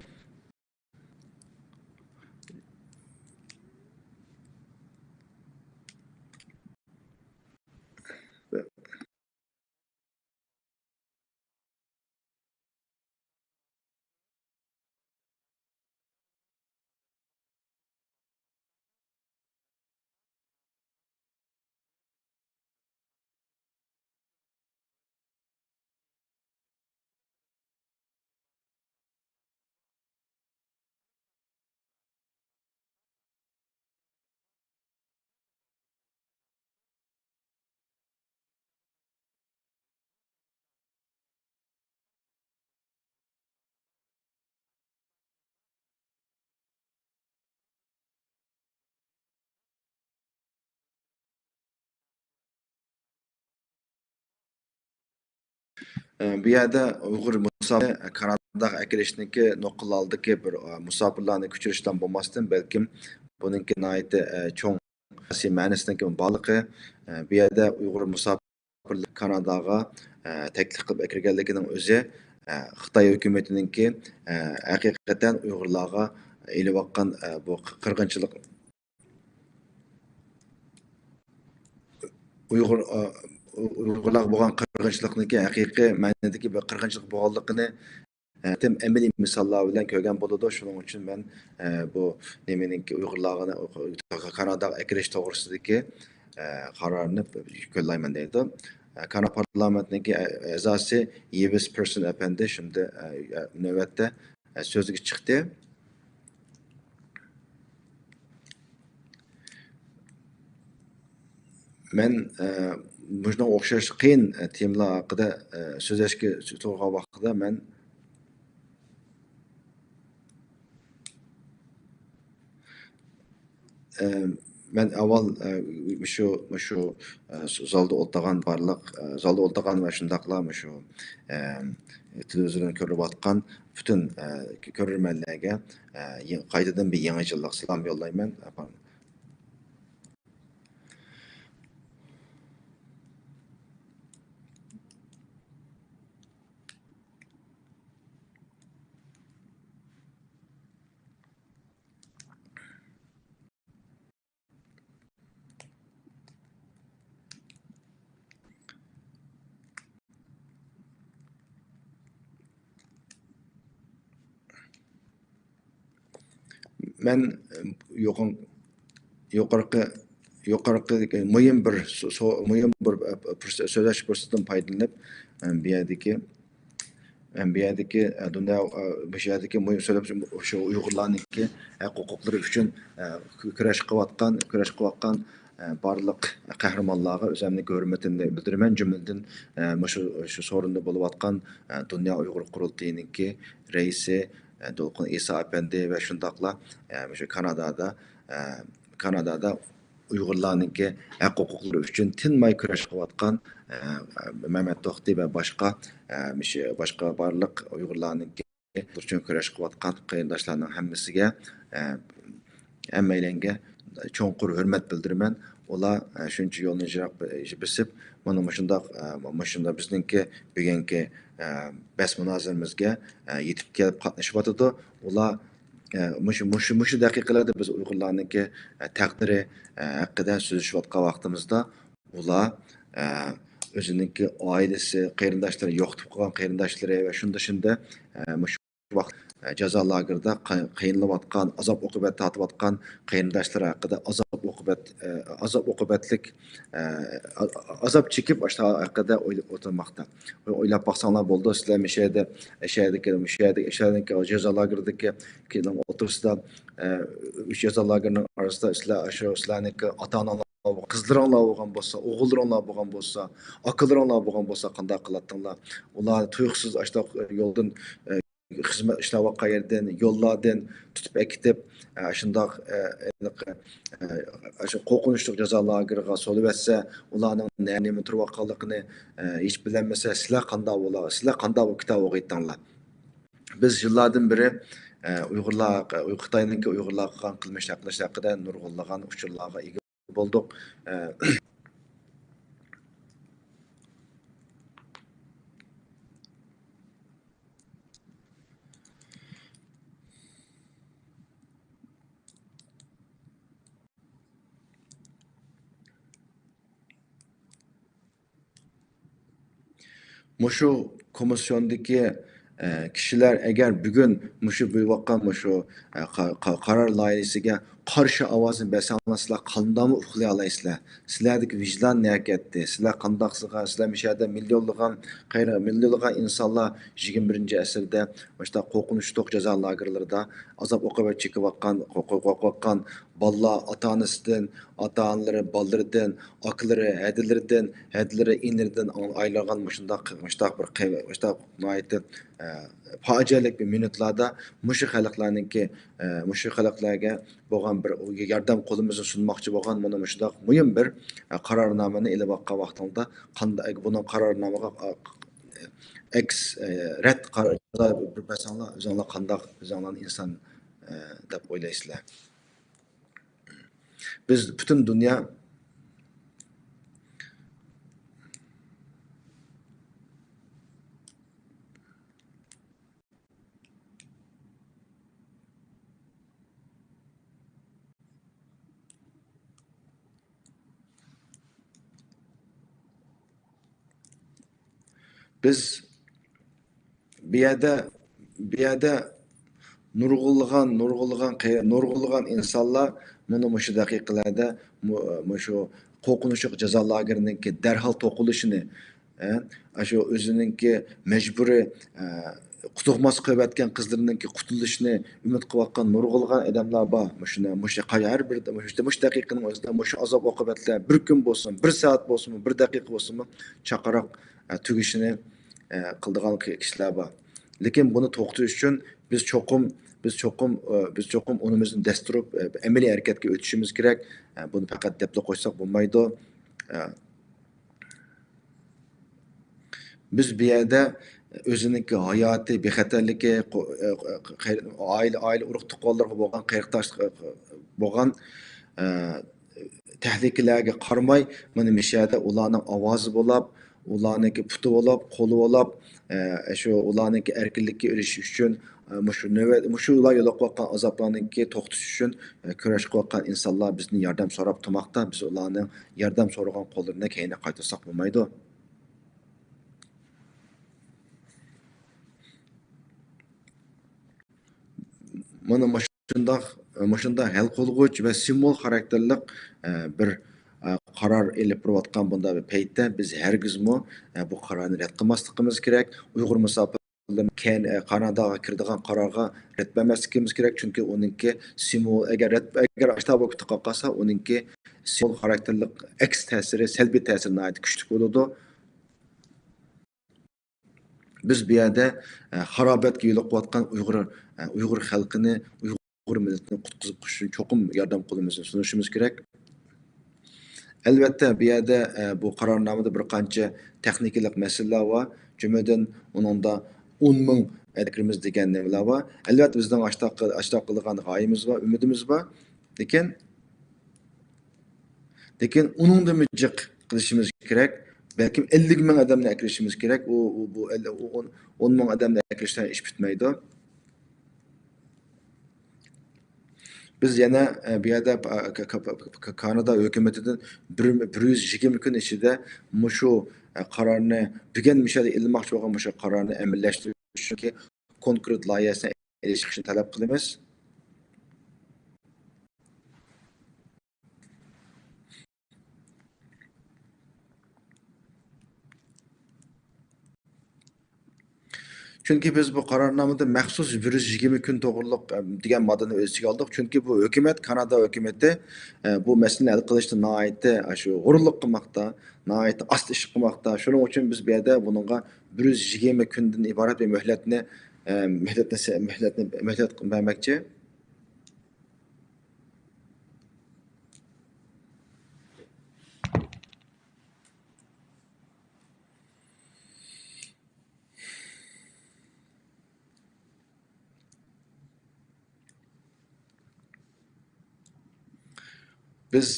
ئە، بۇ يەردە ئۇيغۇر مۇساپىرى كاناداغا ئەكىرىشنىڭكى نۇقتىلىق ئالدىكى بىر، ئە، مۇساپىرلارنى كۆچۈرۈشتىن بولماستىن، بەلكىم بۇنىڭكى ناھايىتى، ئە، چوڭ سىياسىي مەنىسىنىڭكى بارلىقى، ئە، بۇ يەردە ئۇيغۇر مۇساپىرلار كاناداغا، ئە، تەكلىپ قىلىپ ئەكىرگەنلىكىنىڭ ئۆزى، ئە، خىتاي ھۆكۈمىتىنىڭكى، ئە، ھەقىقەتەن ئۇيغۇرلارغا ئېلىۋاتقان، ئە، بۇ قىرغىنچىلىق، ئۇيغۇر، ئۇيغۇرلارغا بولغان قىرغىنچىلىقنىڭكى ھەقىقىي مەنىدىكى بىر قىرغىنچىلىق بولغانلىقىنى، ئەمەلىي مىساللار بىلەن كۆرگەن بولىدۇ. شۇنىڭ ئۈچۈن مەن، بۇ نېمىنىڭكى ئۇيغۇرلارنى كاناداغا ئەكىرىش توغرىسىدىكى، قارارنى قوللايمەن دەيدۇ. كانادا پارلامېنتىنىڭكى ئەزاسى يېۋىس پېرسون ئەپەندى شۇندى، نۆۋەتتە سۆزگە چىقتى. مەن، ئە، مۇشۇنىڭغا ئوخشاش قىيىن، ئە، تېمىلار ھەققىدە، ئە، سۆزلەشكە تۇرغان ۋاقتىدا مەن، ئە، مەن ئاۋۋال، ئە، مۇشۇ، مۇشۇ، ئە، زالدا ئولتۇرغان بارلىق، ئە، زالدا ئولتۇرغان ۋە شۇنداقلا مۇشۇ، ئە، تېلېۋىزوردىن كۆرۈۋاتقان پۈتۈن، ئە، كۆرۈرمەنلەرگە، ئە، يېڭى، قايتىدىن بىر يېڭى يىللىق سالام يوللايمەن. مەن، ئە، يۇقىرى، يۇقىرىقى، يۇقىرىقى مۇھىم بىر سو-، سو-، مۇھىم بىر، ئە، پۇرسەت، سۆزلەش پۇرسىتىدىن پايدىلىنىپ، ئە، بۇ يەردىكى، ئە، بۇ يەردىكى، ئە، دۇنيا، ئە، مۇشۇ يەردىكى مۇھىم سۆزلەپ، شۇ ئۇيغۇرلارنىڭكى ھەق ھوقۇقلىرى ئۈچۈن، ئە، كۈ-، كۈرەش قىلىۋاتقان، كۈرەش قىلىۋاتقان، ئە، بارلىق قەھرىمانلارغا ئۆزۈمنىڭ ھۆرمىتىمنى بىلدۈرىمەن. جۈملىدىن، ئە، مۇشۇ، شۇ سورۇندا بولۇۋاتقان، ئە، دۇنيا ئۇيغۇر قۇرۇلتىيىنىڭكى رەئىسى، ئە، دولقۇن ئىسا ئەپەندى ۋە شۇنداقلا، ئە، مۇشۇ كانادادا، ئە، كانادادا ئۇيغۇرلارنىڭكى ھەق ھوقۇقلىرى ئۈچۈن تىنماي كۈرەش قىلىۋاتقان، ئە، مەمەت توختى ۋە باشقا، ئە، مۇشۇ باشقا بارلىق ئۇيغۇرلارنىڭكى ئۇيغۇر ئۈچۈن كۈرەش قىلىۋاتقان قېرىنداشلارنىڭ ھەممىسىگە، ئە، ھەممەيلەنگە چوڭقۇر ھۆرمەت بىلدۈرىمەن. ئۇلار، ئە، شۇنچە يولنى يىراق بېسىپ، مانا مۇشۇنداق، ئە، مۇشۇنداق بىزنىڭكى بۈگۈنكى، ئە، بەس مۇنازىرىمىزگە، ئە، يېتىپ كېلىپ قاتنىشىۋاتىدۇ. ئۇلار، ئە، مۇشۇ، مۇشۇ، مۇشۇ دەقىقىلەردە بىز ئۇيغۇرلارنىڭكى، ئە، تەقدىرى، ئە، ھەققىدە سۆزلىشىۋاتقان ۋاقتىمىزدا، ئۇلار، ئە، ئۆزىنىڭكى ئائىلىسى، قېرىنداشلىرى، يوقىتىپ قويغان قېرىنداشلىرى ۋە شۇنداق، شۇنداق، ئە، مۇشۇ ۋاقىت، ئە، جازا لاگېرىدا قى-، قىينىلىۋاتقان، ئازاب-ئوقۇبەت تارتىۋاتقان قېرىنداشلىرى ھەققىدە ئازاب-ئوقۇبەت، ئە، ئازاب-ئوقۇبەتلىك، ئە، ئا-، ئازاب چېكىپ، ئاشۇ ھەققىدە ئويلاپ ئولتۇرماقتا. ئويلاپ باقساڭلار بولىدۇ، سىلەر مۇشۇ يەردە، ئەشەدىكى، مۇشۇ يەردىكى، ئەشەدىكى جازا لاگېرىدىكى كىنىڭ ئوتتۇرىسىدا، ئە، ئۈچ جازا لاگېرىنىڭ ئارىسىدا سىلەر، ئاشۇ سىلەرنىڭكى ئاتا-ئاناڭلار، قىزلىرىڭلار بولغان بولسا، ئوغۇللىرىڭلار بولغان بولسا، ئاكىلىرىڭلار بولغان بولسا قانداق قىلاتتىڭلار؟ ئۇلار تۇيۇقسىز ئاشۇنداق يولدىن، ئە، خىزمەت ئىشلەۋاتقان يەردىن، يوللاردىن تۇتۇپ ئەكېتىپ، ئە، شۇنداق، ئە، ئە، ئاشۇ قورقۇنچلۇق جازا لاگېرىغا سولىۋەتسە، ئۇلارنىڭ نە-، نېمە تۇرۇۋاتقانلىقىنى، ئە، ھېچ بىلەلمىسە، سىلەر قانداق بولا-، سىلەر قانداق بولۇپ كېتەلەيتتىڭلار؟ بىز يىللاردىن بېرى، ئە، ئۇيغۇرلار، ئۇيغۇر، خىتاينىڭكى ئۇيغۇرلارغا قىلغان قىلمىش ھەققىدە نۇرغۇنلىغان ئۇچۇرلارغا ئىگە بولدۇق. ئە، مۇشۇ كومىسسىيوندىكى، ئە، كىشىلەر ئەگەر بۈگۈن مۇشۇ بولۇۋاتقان مۇشۇ، ئە، قا-، قا-، قارار لايىھىسىگە قارشى ئاۋازنى بەرسەڭلار، سىلەر قانداقمۇ ئۇخلىيالايسىلەر؟ سىلەردىكى ۋىجدان نەگە كەتتى؟ سىلەر قانداقسىغا، سىلەر مۇشۇ يەردە مىليونلىغان، قەير-، مىليونلىغان ئىنسانلار يىگىرمە بىرىنچى ئەسىردە مۇشۇنداق قورقۇنچلۇق جازا لاگېرلىرىدا ئازاب-ئوقۇبەت چېكىۋاتقان، قورقۇۋاتقان بالىلار ئاتا-ئانىسىدىن، ئاتا-ئانىلىرى بالىلىرىدىن، ئاكىلىرى ھەدىلىرىدىن، ھەدىلىرى ئىنىلىرىدىن ئايرىلغان مۇشۇنداق، مۇشۇنداق بىر قىي-، مۇشۇنداق ناھايىتى، ئە، پاجىئەلىك بىر مىنۇتلاردا مۇشۇ خەلقلەرنىڭكى، ئە، مۇشۇ خەلقلەرگە بولغان بىر ياردەم قولىمىزنى سۇنماقچى بولغان مانا مۇشۇنداق مۇھىم بىر، ئە، قارارنامىنى ئېلىۋاتقان ۋاقتىڭدا قاندا-، بۇنىڭ قارارنامىغا، ئە، ئەكس، ئە، رەت قارار بىر بەرسەڭلار، ئۆزۈڭلار قانداق، ئۆزۈڭلارنى ئىنسان، ئە، دەپ ئويلايسىلەر؟ بىز پۈتۈن دۇنيا بىز بۇ يەردە، بۇ يەردە نۇرغۇنلىغان، نۇرغۇنلىغان قېرى-، نۇرغۇنلىغان ئىنسانلار مانا مۇشۇ دەقىقىلەردە مۇ-، مۇشۇ قورقۇنچلۇق جازا لاگېرىنىڭكى دەرھال توقۇلۇشىنى، ئە، ئاشۇ ئۆزىنىڭكى مەجبۇرىي، ئە، قۇتۇلماس قىلىۋەتكەن قىزلىرىنىڭكى قۇتۇلۇشىنى ئۈمىد قىلىۋاتقان نۇرغۇنلىغان ئادەملەر بار. مۇشۇنى، مۇشۇ ھەر بىر، مۇشۇ، مۇشۇ دەقىقىنىڭ ئۆزىدە مۇشۇ ئازاب-ئوقۇبەتلەر بىر كۈن بولسۇن، بىر سائەت بولسۇنمۇ، بىر دەقىقە بولسۇنمۇ چاقىراق، ئە، تۈگىشىنى، ئە، قىلىدىغان كىشىلەر بار. لېكىن بۇنى توختىتىش ئۈچۈن بىز چوقۇم، بىز چوقۇم، ئە، بىز چوقۇم ئۇنىمىزنى دەستۇرۇپ، ئە، ئەمەلىي ھەرىكەتكە ئۆتۈشىمىز كېرەك. ئە، بۇنى پەقەت دەپلا قويساق بولمايدۇ. ئە، بىز بۇ يەردە ئۆزىنىڭكى ھاياتى، بىخەتەرلىكى، قو-، ئە، قېرى-، ئائىلە، ئائىلە ئۇرۇق-تۇغقانلىرىغا بولغان قېرىنداش، بولغان، ئە، تەھلىكىلەرگە قارىماي، مانا مۇشۇ يەردە ئۇلارنىڭ ئاۋازى بولاپ، ئۇلارنىڭكى پۇتى بولاپ، قولى بولاپ، ئە، شۇ ئۇلارنىڭكى ئەركىنلىككە ئېرىشىش ئۈچۈن، ئە، مۇشۇ نۆۋەت، مۇشۇ ئۇلار يولۇقۇۋاتقان ئازابلارنىڭكى توختىتىش ئۈچۈن، ئە، كۈرەش قىلىۋاتقان ئىنسانلار بىزدىن ياردەم سوراپ تۇرماقتا. بىز ئۇلارنىڭ ياردەم سورىغان قوللىرىنى كەينىگە قايتۇرساق بولمايدۇ. مانا مۇشۇنداق، مۇشۇنداق ھەل قىلغۇچ ۋە سىمۋول خاراكتېرلىق، ئە، بىر، ئە، قارار ئېلىپ بېرىۋاتقان بۇنداق بىر پەيتتە بىز ھەرگىزمۇ، ئە، بۇ قارارنى رەت قىلماسلىقىمىز كېرەك. ئۇيغۇر مۇساپىر كەن-، ئە، كاناداغا كىرىدىغان قارارغا رەت بەرمەسلىكىمىز كېرەك، چۈنكى ئۇنىڭكى سىمۋول، ئەگەر رەت، ئەگەر ئاشۇنداق بولۇپ كېتىپ قالسا، ئۇنىڭكى سىمۋول خاراكتېرلىق ئەكس تەسىرى، سەلبىي تەسىرى ناھايىتى كۈچلۈك بولىدۇ. بىز بۇ يەردە، ئە، خارابەتكە يولۇقۇۋاتقان ئۇيغۇر، ئە، ئۇيغۇر خەلقىنى، ئۇيغۇر مىللىتىنى قۇتقۇزۇپ قېلىش ئۈچۈن چوقۇم ياردەم قولىمىزنى سۇنۇشىمىز كېرەك. ئەلۋەتتە، بۇ يەردە، ئە، بۇ قارارنامىدا بىر قانچە تېخنىكىلىق مەسىلىلەر بار. جۈملىدىن، ئۇنىڭدا ئون مىڭ ئەسكىرىمىز دېگەن نېمىلەر بار. ئەلۋەتتە، بىزنىڭ ئاشتاق، ئاشتاق قىلىدىغان غايىمىز بار، ئۈمىدىمىز بار. لېكىن، لېكىن ئۇنىڭدىنمۇ جىق قىلىشىمىز كېرەك. بەلكىم ئەللىك مىڭ ئادەمنى ئەكىرىشىمىز كېرەك. ئۇ، ئۇ، بۇ ئەل-، ئۇ ئون، ئون مىڭ ئادەمنى ئەكىرىشتىن ئىش پۈتمەيدۇ. بىز يەنە، ئە، بۇ يەردە، ئە، ك-، ك-، ك-، ك-، كانادا ھۆكۈمىتىدىن بىر، بىر يۈز يىگىرمە كۈن ئىچىدە مۇشۇ، ئە، قارارنى، بۈگۈن مۇشۇ يەردە ئېلىنماقچى بولغان مۇشۇ قارارنى ئەمەلىيلەشتۈرۈش ئۈچۈن كونكرېت لايىھەسىنى ئېلىشىشنى تەلەپ قىلىمىز. چۈنكى بىز بۇ قارارنامىدا مەخسۇس بىر يۈز يىگىرمە كۈن توغرۇلۇق، ئەم، دېگەن ماددىنى ئۆز ئىچىگە ئالدۇق. چۈنكى بۇ ھۆكۈمەت، كانادا ھۆكۈمىتى، ئە، بۇ مەسىلىنى ھەل قىلىشتا ناھايىتى، ئە، شۇ غۇرۇرلۇق قىلماقتا، ناھايىتى ئاستا ئىش قىلماقتا. شۇنىڭ ئۈچۈن بىز بۇ يەردە بۇنىڭغا بىر يۈز يىگىرمە كۈندىن ئىبارەت بىر مۆھلەتنى، ئە، مۆھلەتنى، مۆھلەتنى، مۆھلەت بەرمەكچى. بىز،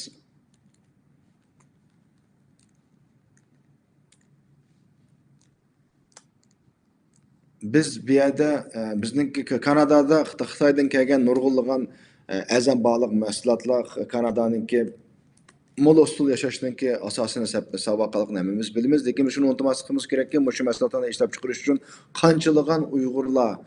بىز بۇ يەردە، ئە، بىزنىڭكى ك-، كانادادا خىتا-، خىتايدىن كەلگەن نۇرغۇنلىغان، ئە، ئەرزان باھالىق مەھسۇلاتلار، خ-، كانادانىڭكى مول ئۇسسۇل ياشاشنىڭكى ئاساسىي سەپ-، سەۋەب ئىكەنلىكىنى ھەممىمىز بىلىمىز. لېكىن شۇنى ئۇنتۇماسلىقىمىز كېرەككى، مۇشۇ مەھسۇلاتلارنى ئىشلەپچىقىرىش ئۈچۈن قانچىلىغان ئۇيغۇرلار،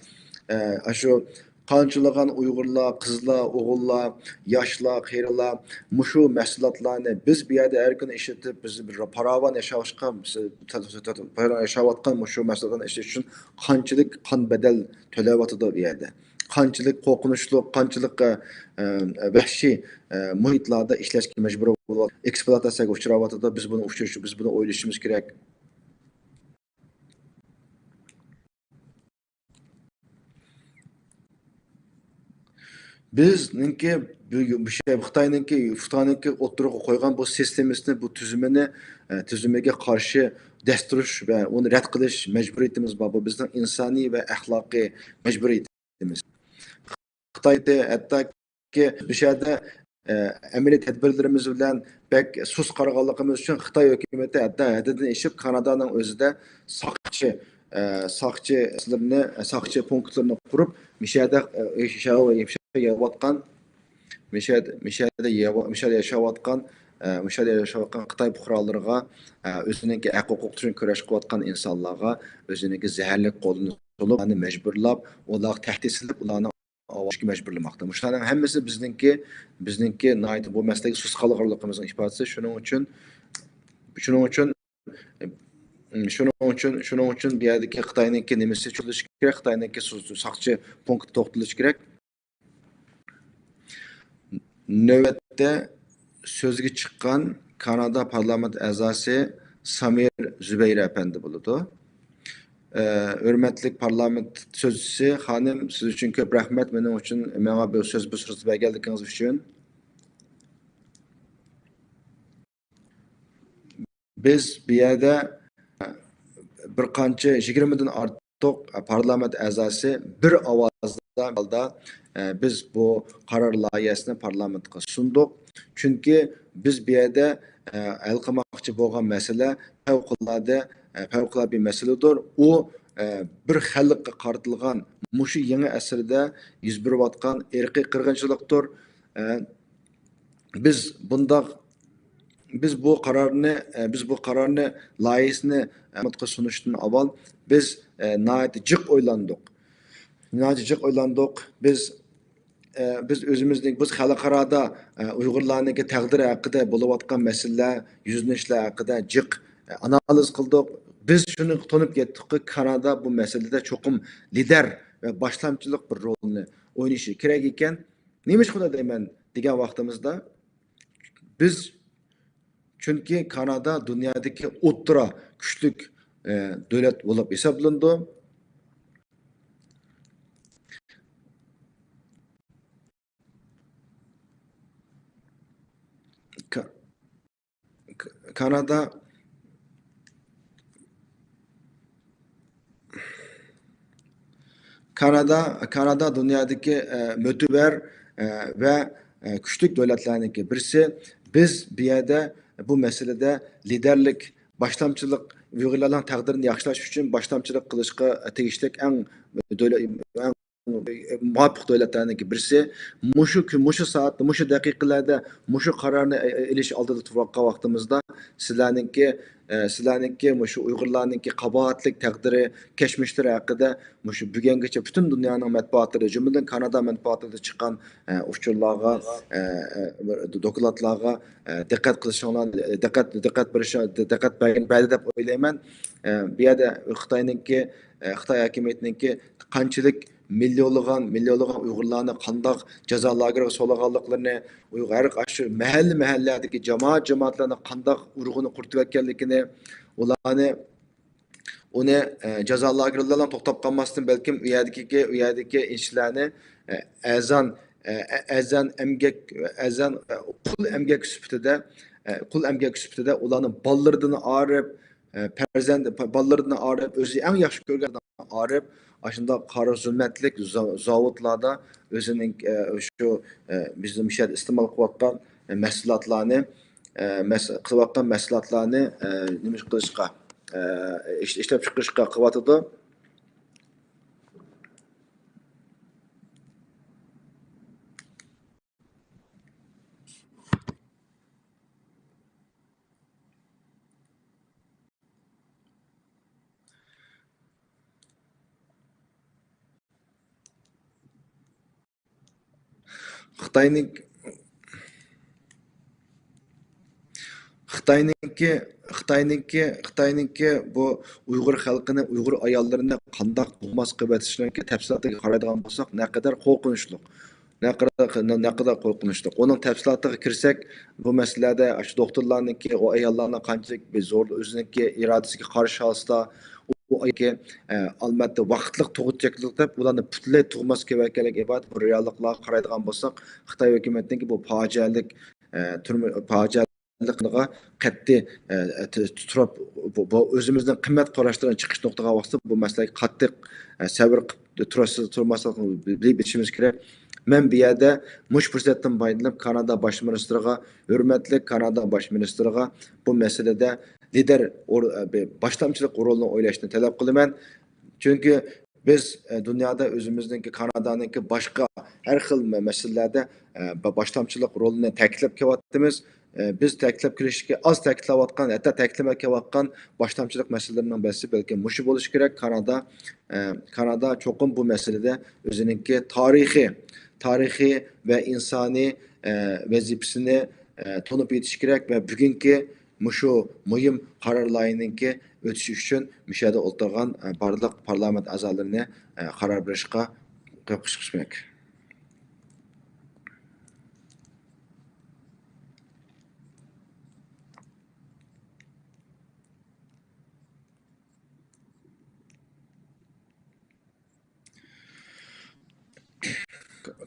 ئە، ئاشۇ قانچىلىغان ئۇيغۇرلار، قىزلار، ئوغۇللار، ياشلار، قېرىلار مۇشۇ مەھسۇلاتلارنى بىز بۇ يەردە ھەر كۈنى ئىشلىتىپ، بىز بىر پاراۋان ياشاۋاتقان، بىز پاراۋان ياشاۋاتقان مۇشۇ مەھسۇلاتلارنى ئىشلىتىش ئۈچۈن قانچىلىك قان بەدەل تۆلەۋاتىدۇ بۇ يەردە. قانچىلىك قورقۇنچلۇق، قانچىلىك، ئە، ئە، ۋەھشىي، ئە، مۇھىتلاردا ئىشلەشكە مەجبۇر بولۇۋاتىدۇ، ئېكسپلۇئاتاتسىيەگە ئۇچراۋاتىدۇ. بىز بۇنى ئۇقۇش-، بىز بۇنى ئويلىشىمىز كېرەك. بىزنىڭكى بۈگۈن بۇ شەي-، خىتاينىڭكى، خىتاينىڭكى ئوتتۇرىغا قويغان بۇ سىستېمىسىنى، بۇ تۈزۈمىنى، ئە، تۈزۈمىگە قارشى دەس تۇرۇش ۋە ئۇنى رەت قىلىش مەجبۇرىيىتىمىز بار. بۇ بىزنىڭ ئىنسانىي ۋە ئەخلاقىي مەجبۇرىيىتىمىز. خىتاي ھەتتاكى مۇشۇ يەردە، ئە، ئەمەلىي تەدبىرلىرىمىز بىلەن بەك سۇس قارىغانلىقىمىز ئۈچۈن خىتاي ھۆكۈمىتى ھەتتا ھەددىدىن ئېشىپ كانادانىڭ ئۆزىدە ساقچى، ئە، ساقچىلىرىنى، ساقچى پونكىتلىرىنى قۇرۇپ، مۇشۇ يەردە، ئە، ياشاۋ-، ياشاۋاتقان، مۇشۇ يەردە، مۇشۇ يەردە يەۋ-، مۇشۇ يەردە ياشاۋاتقان، ئە، مۇشۇ يەردە ياشاۋاتقان خىتاي پۇقرالىرىغا، ئە، ئۆزىنىڭكى ھەق ھوقۇق ئۈچۈن كۈرەش قىلىۋاتقان ئىنسانلارغا ئۆزىنىڭكى زەھەرلىك قولىنى سۇنۇپ، ئۇلارنى مەجبۇرلاپ، ئۇلارغا تەھدىت سېلىپ، ئۇلارنىڭ ئاۋارىلىشىشقا مەجبۇرلىماقتا. مۇشۇلارنىڭ ھەممىسى بىزنىڭكى، بىزنىڭكى ناھايىتى بۇ مەسىلىگە سۇس قارىغانلىقىمىزنىڭ ئىپادىسى. شۇنىڭ ئۈچۈن، شۇنىڭ ئۈچۈن، شۇنىڭ ئۈچۈن، شۇنىڭ ئۈچۈن بۇ يەردىكى خىتاينىڭكى نېمىسى چۈشۈرۈلۈشى كېرەك، خىتاينىڭكى سۇ-، ساقچى پونكىتى توختىتىلىشى كېرەك. نۆۋەتتە سۆزگە چىققان كانادا پارلامېنت ئەزاسى سامىر زۇبەيرى ئەپەندى بولىدۇ. ئە، ھۆرمەتلىك پارلامېنت سۆزچىسى خانىم، سىز ئۈچۈن كۆپ رەھمەت، مېنىڭ ئۈچۈن، ماڭا بۇ سۆز پۇرسىتى بەرگەنلىكىڭىز ئۈچۈن. بىز بۇ يەردە بىر قانچە، يىگىرمىدىن ئارتۇق پارلامېنت ئەزاسى بىر ئاۋازدا ھالدا، ئە، بىز بۇ قارار لايىھەسىنى پارلامېنتقا سۇندۇق. چۈنكى بىز بۇ يەردە، ئە، ھەل قىلماقچى بولغان مەسىلە پەۋقۇلئاددە، ئە، پەۋقۇلئاددە بىر مەسىلىدۇر. ئۇ، ئە، بىر خەلققە قارىتىلغان مۇشۇ يېڭى ئەسىردە يۈز بېرىۋاتقان ئىرقىي قىرغىنچىلىقتۇر. ئە، بىز بۇنداق، بىز بۇ قارارنى، ئە، بىز بۇ قارارنى لايىھىسىنى، ئە، پارلامېنتقا سۇنۇشتىن ئاۋۋال بىز، ئە، ناھايىتى جىق ئويلاندۇق. ناھايىتى جىق ئويلاندۇق. بىز، ئە، بىز ئۆزىمىزنىڭ، بىز خەلقئارادا، ئە، ئۇيغۇرلارنىڭكى تەقدىرى ھەققىدە بولۇۋاتقان مەسىلىلەر، يۈزلىنىشلەر ھەققىدە جىق، ئە، ئانالىز قىلدۇق. بىز شۇنى تونۇپ يەتتۇقكى، كانادا بۇ مەسىلىدە چوقۇم لىدەر ۋە باشلامچىلىق بىر رولنى ئوينىشى كېرەك ئىكەن. نېمىشقا ئۇنداق دەيمەن دېگەن ۋاقتىمىزدا، بىز، چۈنكى كانادا دۇنيادىكى ئوتتۇرا كۈچلۈك، ئە، دۆلەت بولۇپ ھېسابلىنىدۇ. كا-، ك-، كانادا، كانادا، كانادا دۇنيادىكى، ئە، مۆتىبەر، ئە، ۋە، ئە، كۈچلۈك دۆلەتلەرنىڭكى بىرسى. بىز بۇ يەردە بۇ مەسىلىدە لىدەرلىك، باشلامچىلىق، ئۇيغۇرلارنىڭ تەقدىرىنى ياخشىلاش ئۈچۈن باشلامچىلىق قىلىشقا تېگىشلىك ئەڭ دۆلە-، ئەڭ مۇۋاپىق دۆلەتلەرنىڭكى بىرسى. مۇشۇ كۈن، مۇشۇ سائەتتە، مۇشۇ دەقىقىلەردە مۇشۇ قارارنى ئېلىش ئالدىدا تۇرۇۋاتقان ۋاقتىمىزدا، سىلەرنىڭكى، ئە، سىلەرنىڭكى مۇشۇ ئۇيغۇرلارنىڭكى قاباھەتلىك تەقدىرى، كەچمىشلىرى ھەققىدە مۇشۇ بۈگۈنگىچە پۈتۈن دۇنيانىڭ مەتبۇئاتلىرى، جۈملىدىن كانادا مەتبۇئاتلىرىدا چىققان، ئە، ئۇچۇرلارغا، ئە، ئە، بىر دوكلاتلارغا، ئە، دىققەت قىلىشىڭلار، دىققەت، دىققەت بېرىش، دىققەت بەرگىن، بەردى دەپ ئويلايمەن. ئە، بۇ يەردە خىتاينىڭكى، ئە، خىتاي ھاكىمىيىتىنىڭكى قانچىلىك مىليونلىغان، مىليونلىغان ئۇيغۇرلارنى قانداق جازا لاگېرىغا سولىغانلىقلىرىنى، ئۇيغۇر ھەر ئاشۇ مەھەللە، مەھەللەردىكى جامائەت، جامائەتلەرنى قانداق ئۇرغۇنى قۇرۇتۇۋەتكەنلىكىنى، ئۇلارنى، ئۇنى، ئە، جازا لاگېرلىرىلا توختاپ قالماستىن، بەلكىم ئۇ يەردىكى، ئۇ يەردىكى ئىشچىلەرنى، ئە، ئەرزان، ئە، ئەرزان ئەمگەك، ئەرزان، ئە، قۇل ئەمگەك سۈپىتىدە، ئە، قۇل ئەمگەك سۈپىتىدە ئۇلارنى بالىلىرىدىن ئايرىپ، ئە، پەرزەنت، بالىلىرىدىن ئايرىپ، ئۆزى ئەڭ ياخشى كۆرگەن ئايرىپ، ئاشۇنداق قارا زۇلمەتلىك زا-، زاۋۇتلاردا ئۆزىنىڭ، ئە، شۇ، ئە، بىزنىڭ مۇشۇ يەردە ئىستېمال قىلىۋاتقان، ئە، مەھسۇلاتلارنى، ئە، مەس-، قىلىۋاتقان مەھسۇلاتلارنى، ئە، نېمە قىلىشقا، ئە، ئىش-، ئىشلەپچىقىرىشقا قىلىۋاتىدۇ. خىتاينىڭ-، خىتاينىڭكى، خىتاينىڭكى، خىتاينىڭكى بۇ ئۇيغۇر خەلقىنى، ئۇيغۇر ئاياللىرىنى قانداق تۇغماس قىلىۋېتىشىنىڭكى تەپسىلاتىغا قارايدىغان بولساق، نەقەدەر قورقۇنچلۇق. نەقەدەر، نەقەدەر قورقۇنچلۇق. ئۇنىڭ تەپسىلاتىغا كىرسەك، بۇ مەسىلىلەردە ئاشۇ دوختۇرلارنىڭكى، ئۇ ئاياللارنىڭ قانچىلىك بىر زور ئۆزىنىڭكى ئىرادىسىگە قارشى ھالسىدا، ئۇ ئايكى، ئە، ئالمەتتە ۋاقىتلىق تۇغۇت چەكلىدۇق دەپ، ئۇلارنى پۈتۈنلەي تۇغماس كېلىۋەتكەنلىكى ئىبارەت بۇ رېئاللىقلارغا قارايدىغان بولساق، خىتاي ھۆكۈمىتىنىڭكى بۇ پاجىئەلىك، ئە، تۇرمۇ-، پاجىئەلىك قىلىقىغا قەتئىي، ئە، ت-، تۇرۇپ، بۇ، بۇ ئۆزىمىزنىڭ قىممەت قاراشلىرىنى چىقىش نۇقتىغا ۋاقتىدا بۇ مەسىلىگە قاتتىق، ئە، سەۋر قىلىپ تۇرۇشسىز، تۇرماسلىقنى بىلىپ يېتىشىمىز كېرەك. مەن بۇ يەردە مۇشۇ پۇرسەتتىن پايدىلىنىپ، كانادا باش مىنىستىرىغا ھۆرمەتلىك كانادا باش مىنىستىرىغا بۇ مەسىلىدە لىدەر ئور-، باشلامچىلىق رولىنى ئويناشنى تەلەپ قىلىمەن. چۈنكى بىز، ئە، دۇنيادا ئۆزىمىزنىڭكى، كانادانىڭكى باشقا ھەر خىل مە-، مەسىلىلەردە، ئە، با-، باشلامچىلىق رولىنى تەكىتلەپ كېلىۋاتىمىز. ئە، بىز تەكىتلەپ كېلىشكە ئاز تەكىتلەۋاتقان، ھەتتا تەكىتلىمەي كېلىۋاتقان باشلامچىلىق مەسىلىلىرىنىڭ بىرسى بەلكىم مۇشۇ بولۇشى كېرەك. كانادا، ئە، كانادا چوقۇم بۇ مەسىلىدە ئۆزىنىڭكى تارىخىي، تارىخىي ۋە ئىنسانىي، ئە، ۋەزىپىسىنى، ئە، تونۇپ يېتىشى كېرەك ۋە بۈگۈنكى مۇشۇ مۇھىم قارار لايىھىنىڭكى ئۆتۈشى ئۈچۈن مۇشۇ يەردە ئولتۇرغان، ئە، بارلىق پارلامېنت ئەزالىرىنى، ئە، قارار بېرىشقا قوشۇش كېرەك.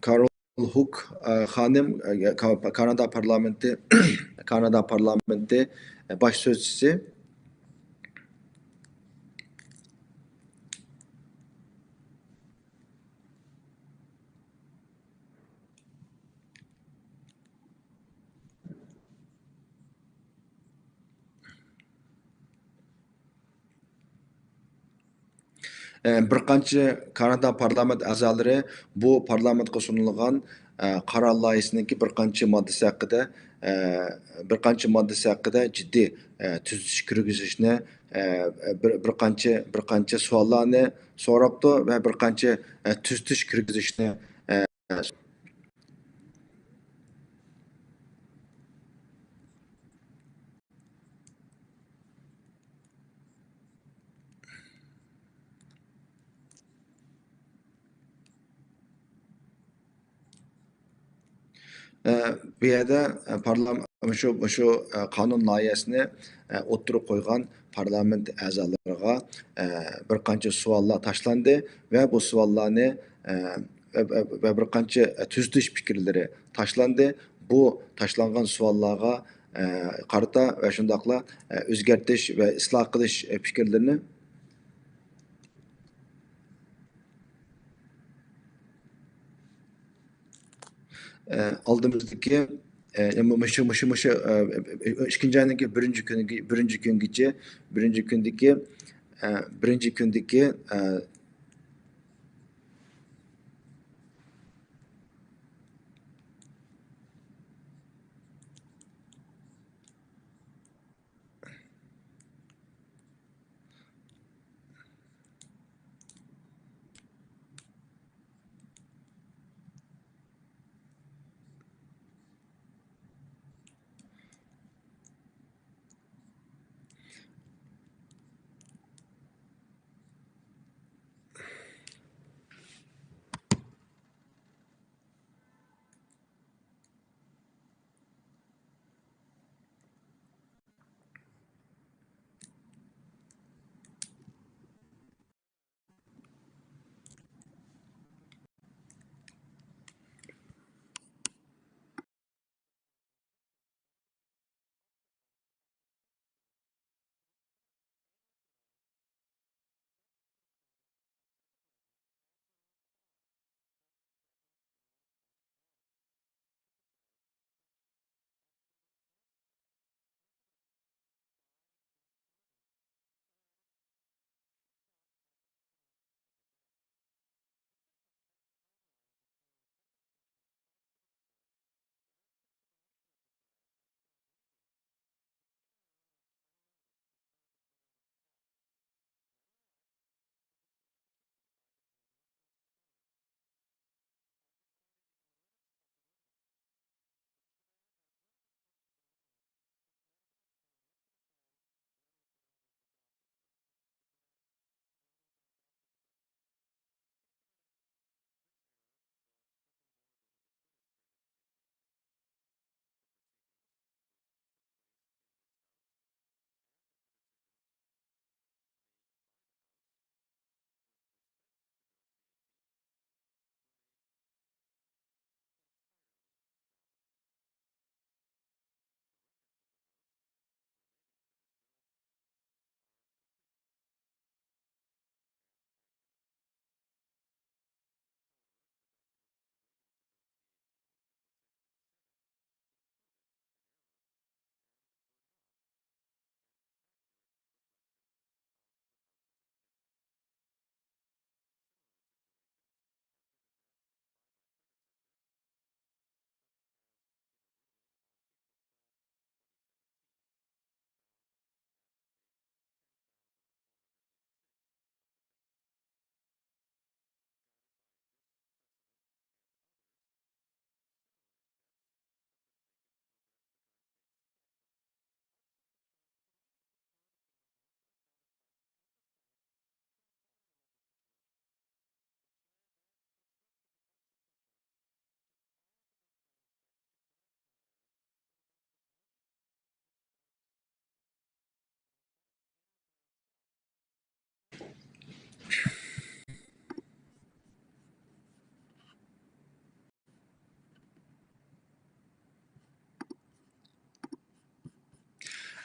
كارول ھۇك، ئە، خانىم، ئە، كا-، كانادا پارلامېنتى، كانادا پارلامېنتى، ئە، باش سۆزچىسى. ئە، بىر قانچە كانادا پارلامېنت ئەزالىرى بۇ پارلامېنتقا سۇنۇلغان، ئە، قارار لايىھىسىنىڭكى بىر قانچە ماددىسى ھەققىدە، ئە، بىر قانچە ماددىسى ھەققىدە جىددىي، ئە، تۈزىتىش كىرگۈزۈشنى، ئە، بىر، بىر قانچە، بىر قانچە سوئاللارنى سوراپتۇ ۋە بىر قانچە، ئە، تۈزىتىش كىرگۈزۈشنى، ئە، ئە، بۇ يەردە، ئە، پارلام-، مۇشۇ، مۇشۇ، ئە، قانۇن لايىھەسىنى، ئە، ئوتتۇرىغا قويغان پارلامېنت ئەزالىرىغا، ئە، بىر قانچە سوئاللار تاشلاندى ۋە بۇ سوئاللارنى، ئە، ۋە، ۋە، ۋە بىر قانچە، ئە، تۈزىتىش پىكىرلىرى تاشلاندى. بۇ تاشلانغان سوئاللارغا، ئە، قارىتا ۋە شۇنداقلا، ئە، ئۆزگەرتىش ۋە ئىسلاھ قىلىش، ئە، پىكىرلىرىنى ئە، ئالدىمىزدىكى، ئە، مۇ-، مۇشۇ، مۇشۇ، مۇشۇ، ئە، ئىككىنچى ئاينىڭكى بىرىنچى كۈنىگە، بىرىنچى كۈنگىچە، بىرىنچى كۈندىكى، ئە، بىرىنچى كۈندىكى، ئە،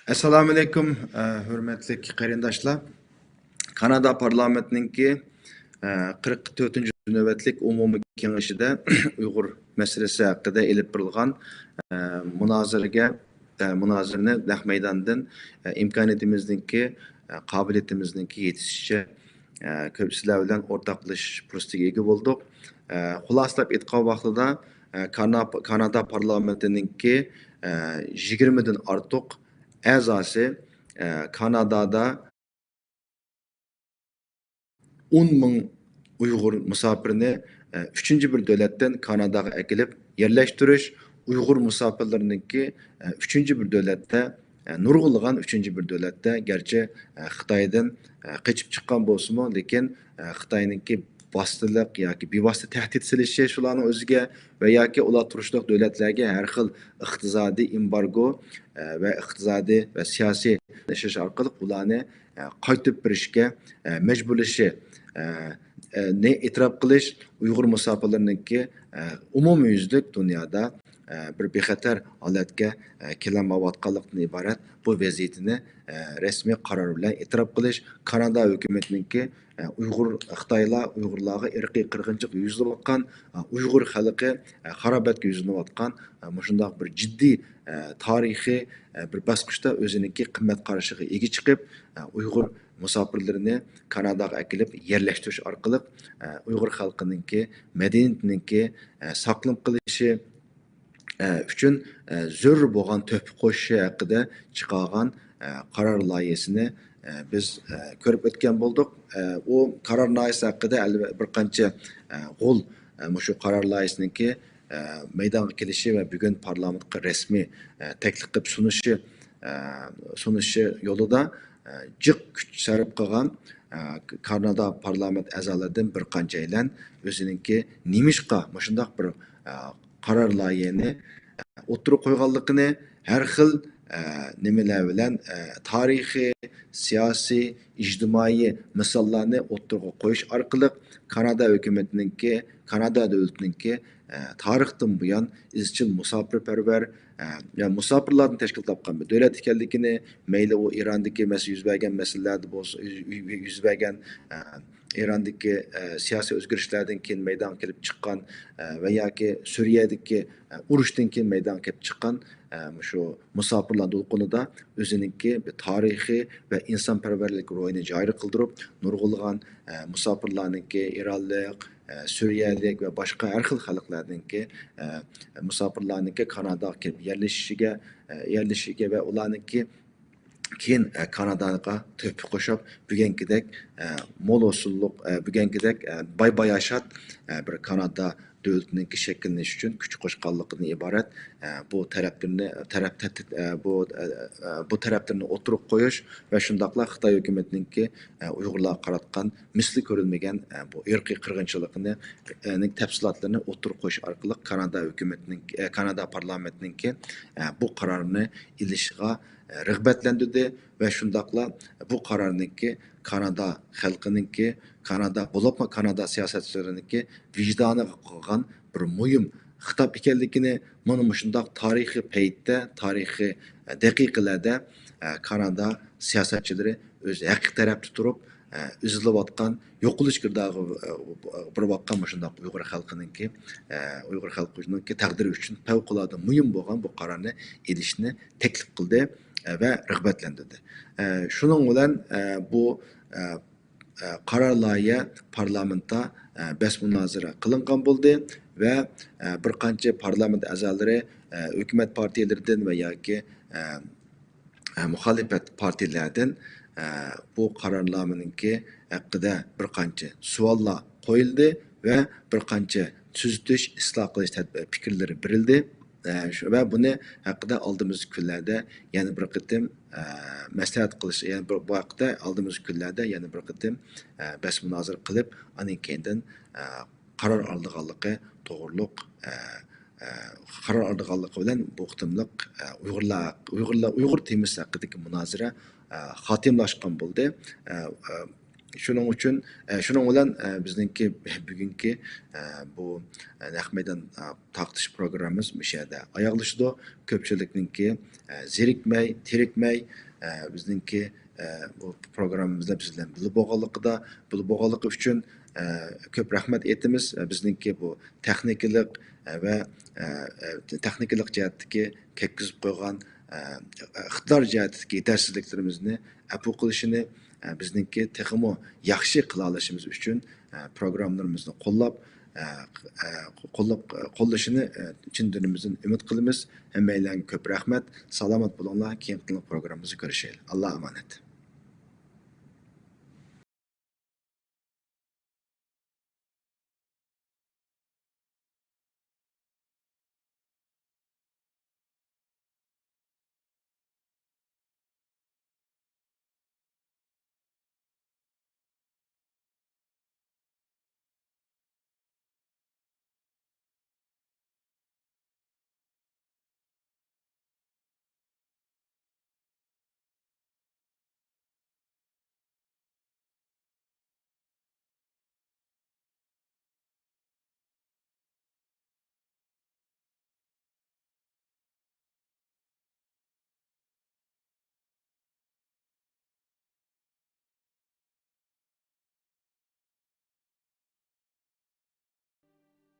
ئەسسالامۇئەلەيكۇم، ئە، ھۆرمەتلىك قېرىنداشلار. كانادا پارلامېنتىنىڭكى، ئە، قىرىق تۆتىنچى نۆۋەتلىك ئومۇمىي كېڭىشىدە ئۇيغۇر مەسىلىسى ھەققىدە ئېلىپ بېرىلغان، ئە، مۇنازىرىگە، ئە، مۇنازىرىنى نەق مەيداندىن، ئە، ئىمكانىيىتىمىزنىڭكى، ئە، قابىلىيىتىمىزنىڭكى يېتىشىچە، ئە، كۆپ سىلەر بىلەن ئورتاقلىشىش پۇرسىتىگە ئىگە بولدۇق. ئە، خۇلاسىلاپ ئېيتقان ۋاقتىدا، ئە، كانا-، كانادا پارلامېنتىنىڭكى، ئە، يىگىرمىدىن ئارتۇق ئەزاسى، ئە، كانادادا ئون مىڭ ئۇيغۇر مۇساپىرنى، ئە، ئۈچىنچى بىر دۆلەتتىن كاناداغا ئەكېلىپ يەرلەشتۈرۈش، ئۇيغۇر مۇساپىرلىرىنىڭكى، ئە، ئۈچىنچى بىر دۆلەتتە، ئە، نۇرغۇنلىغان ئۈچىنچى بىر دۆلەتتە، گەرچە، ئە، خىتايدىن، ئە، قېچىپ چىققان بولسىمۇ، لېكىن، ئە، خىتاينىڭكى ۋاسىتىلىق ياكى بىۋاسىتە تەھدىت سېلىشى شۇلارنىڭ ئۆزىگە ۋە ياكى ئۇلار تۇرۇشلۇق دۆلەتلەرگە ھەر خىل ئىقتىسادىي ئېمبارگو، ئە، ۋە ئىقتىسادىي ۋە سىياسىي ئىشلىشىش ئارقىلىق ئۇلارنى، ئە، قايتۇرۇپ بېرىشكە، ئە، مەجبۇرلىشى، ئە، ئە، نى ئېتىراپ قىلىش ئۇيغۇر مۇساپىرلىرىنىڭكى، ئە، ئومۇميۈزلۈك دۇنيادا، ئە، بىر بىخەتەر ھالەتكە، ئە، كېلەلمەيۋاتقانلىقتىن ئىبارەت بۇ ۋەزىيىتىنى، ئە، رەسمىي قارار بىلەن ئېتىراپ قىلىش، كانادا ھۆكۈمىتىنىڭكى، ئە، ئۇيغۇر، خىتايلار ئۇيغۇرلارغا ئىرقىي قىرغىنچىلىق يۈزلىنىۋاتقان، ئە، ئۇيغۇر خەلقى، ئە، خارابەتكە يۈزلىنىۋاتقان، ئە، مۇشۇنداق بىر جىددىي، ئە، تارىخىي، ئە، بىر باسقۇچتا ئۆزىنىڭكى قىممەت قارىشىغا ئىگە چىقىپ، ئە، ئۇيغۇر مۇساپىرلىرىنى كاناداغا ئەكېلىپ يەرلەشتۈرۈش ئارقىلىق، ئە، ئۇيغۇر خەلقىنىڭكى مەدەنىيىتىنىڭكى، ئە، ساقلىنىپ قېلىشى، ئە، ئۈچۈن، ئە، زۆرۈر بولغان تۆھپە قوشۇشى ھەققىدە چىقارغان، ئە، قارار لايىھەسىنى، ئە، بىز، ئە، كۆرۈپ ئۆتكەن بولدۇق. ئە، ئۇ قارار لايىھەسى ھەققىدە ئەلۋە-، بىر قانچە، ئە، غول، ئە، مۇشۇ قارار لايىھەسىنىڭكى، ئە، مەيدانغا كېلىشى ۋە بۈگۈن پارلامېنتقا رەسمىي، ئە، تەكلىپ قىلىپ سۇنۇشى، ئە، سۇنۇشى يولىدا، ئە، جىق كۈچ سەرپ قىلغان، ئە، كانادا پارلامېنت ئەزالىرىدىن بىر قانچەيلەن ئۆزىنىڭكى نېمىشقا مۇشۇنداق بىر، ئە، قارار لايىھەنى ئوتتۇرىغا قويغانلىقىنى، ھەر خىل، ئە، نېمىلەر بىلەن، ئە، تارىخىي، سىياسىي، ئىجتىمائىي مىساللارنى ئوتتۇرىغا قويۇش ئارقىلىق كانادا ھۆكۈمىتىنىڭكى، كانادا دۆلىتىنىڭكى، ئە، تارىختىن بۇيان ئىزچىل مۇساپىرپەرۋەر، ئە، يا مۇساپىرلاردىن تەشكىل تاپقان بىر دۆلەت ئىكەنلىكىنى، مەيلى ئۇ ئىراندىكى مەسىلە، يۈز بەرگەن مەسىلىلەردە بولسا، يۈز، يۈز بەرگەن، ئە، ئىراندىكى، ئە، سىياسىي ئۆزگىرىشلەردىن كېيىن مەيدانغا كېلىپ چىققان، ئە، ۋە ياكى سۈرىيەدىكى، ئە، ئۇرۇشتىن كېيىن مەيدانغا كېلىپ چىققان، ئە، مۇشۇ مۇساپىرلار دولقۇنىدا ئۆزىنىڭكى بىر تارىخىي ۋە ئىنسانپەرۋەرلىك روھىنى جارى قىلدۇرۇپ، نۇرغۇنلىغان، ئە، مۇساپىرلارنىڭكى ئىرانلىق، ئە، سۈرىيەلىك ۋە باشقا ھەر خىل خەلقلەرنىڭكى، ئە، مۇساپىرلارنىڭكى كاناداغا كېلىپ يەرلىشىشىگە، ئە، يەرلىشىشىگە ۋە ئۇلارنىڭكى كېيىن، ئە، كاناداغا تۆھپە قوشۇپ، بۈگۈنكىدەك، ئە، مول ھوسۇللۇق، ئە، بۈگۈنكىدەك، ئە، باي-باياشات، ئە، بىر كانادا دۆلىتىنىڭكى شەكىللىنىشى ئۈچۈن كۈچ قوشقانلىقىدىن ئىبارەت، ئە، بۇ تەرەپلىرىنى، تەرەپ، تە-، تە-، ئە، بۇ، ئە، ئە، بۇ تەرەپلىرىنى ئوتتۇرىغا قويۇش ۋە شۇنداقلا خىتاي ھۆكۈمىتىنىڭكى، ئە، ئۇيغۇرلارغا قاراتقان مىسلى كۆرۈلمىگەن، ئە، بۇ ئىرقىي قىرغىنچىلىقىنى، ئە، نىڭ تەپسىلاتلىرىنى ئوتتۇرىغا قويۇش ئارقىلىق كانادا ھۆكۈمىتىنىڭ، ئە، كانادا پارلامېنتىنىڭكى، ئە، بۇ قارارنى ئېلىشىغا، ئە، رىغبەتلەندۈردى ۋە شۇنداقلا بۇ قارارنىڭكى كانادا خەلقىنىڭكى، كانادا، بولۇپمۇ كانادا سىياسەتچىلىرىنىڭكى ۋىجدانىغا قىلغان بىر مۇھىم خىتاب ئىكەنلىكىنى، مانا مۇشۇنداق تارىخىي پەيتتە، تارىخىي دەقىقىلەردە، ئە، كانادا سىياسەتچىلىرى ئۆز ھەققى تەرەپتە تۇرۇپ، ئە، ئېزىلىۋاتقان، يوقىلىش گىردابىغا، ئە، بېرىۋاتقان مۇشۇنداق ئۇيغۇر خەلقىنىڭكى، ئە، ئۇيغۇر خەلقىنىڭكى تەقدىرى ئۈچۈن پەۋقۇلئاددە مۇھىم بولغان بۇ قارارنى ئېلىشنى تەكلىپ قىلدى، ئە، ۋە رىغبەتلەندۈردى. ئە، شۇنىڭ بىلەن، ئە، بۇ، ئە، ئە، قارار لايىھە پارلامېنتتا، ئە، بەس مۇنازىرە قىلىنغان بولدى ۋە، ئە، بىر قانچە پارلامېنت ئەزالىرى، ئە، ھۆكۈمەت پارتىيەلىرىدىن ۋە ياكى، ئە، ئە، مۇخالىپەت پارتىيەلەردىن، ئە، بۇ قارارنامىنىڭكى ھەققىدە بىر قانچە سوئاللار قويۇلدى ۋە بىر قانچە تۈزىتىش، ئىسلاھ قىلىش تەدبىر، پىكىرلىرى بېرىلدى. ئە، شۇ، ۋە بۇنى ھەققىدە ئالدىمىزدىكى كۈنلەردە يەنە بىر قېتىم، ئە، مەسلىھەت قىلىش، يەنە بىر، بۇ ھەقتە ئالدىمىزدىكى كۈنلەردە يەنە بىر قېتىم، ئە، بەس مۇنازىرە قىلىپ، ئاندىن كېيىندىن، ئە، قارار ئالىدىغانلىقى توغرۇلۇق، ئە، ئە، قارار ئالىدىغانلىقى بىلەن بۇ قېتىملىق، ئە، ئۇيغۇرلار، ئۇيغۇرلار، ئۇيغۇر تېمىسى ھەققىدىكى مۇنازىرە، ئە، خاتىمىلاشقان بولدى. ئە، ئە، شۇنىڭ ئۈچۈن، ئە، شۇنىڭ بىلەن، ئە، بىزنىڭكى بۈگۈنكى، ئە، بۇ، ئە، نەق مەيدان، ئە، تارقىتىش پروگراممىمىز مۇشۇ يەردە ئاياغلىشىدۇ. كۆپچىلىكنىڭكى، ئە، زېرىكمەي، تېرىكمەي، ئە، بىزنىڭكى، ئە، بۇ پروگراممىمىزدا بىز بىلەن بىللە بولغانلىقىدا، بىللە بولغانلىقى ئۈچۈن، ئە، كۆپ رەھمەت ئېيتىمىز. ئە، بىزنىڭكى بۇ تېخنىكىلىق، ئە، ۋە، ئە، ئە، تېخنىكىلىق جەھەتتىكى كەتكۈزۈپ قويغان، ئە، ئىقتىدار جەھەتتىكى يېتەرسىزلىكلىرىمىزنى ئەپۇ قىلىشىنى، ئە، بىزنىڭكى تېخىمۇ ياخشى قىلالىشىمىز ئۈچۈن، ئە، پروگراممىلىرىمىزنى قوللاپ، ئە، ئە، قوللاپ، قوللىشىنى، ئە، چىن دىلىمىزدىن ئۈمىد قىلىمىز. ھەممەيلەنگە كۆپ رەھمەت. سالامەت بولۇڭلار. كېيىنكى قېتىملىق پروگراممىمىزدا كۆرۈشەيلى. ئاللا ئامانەت.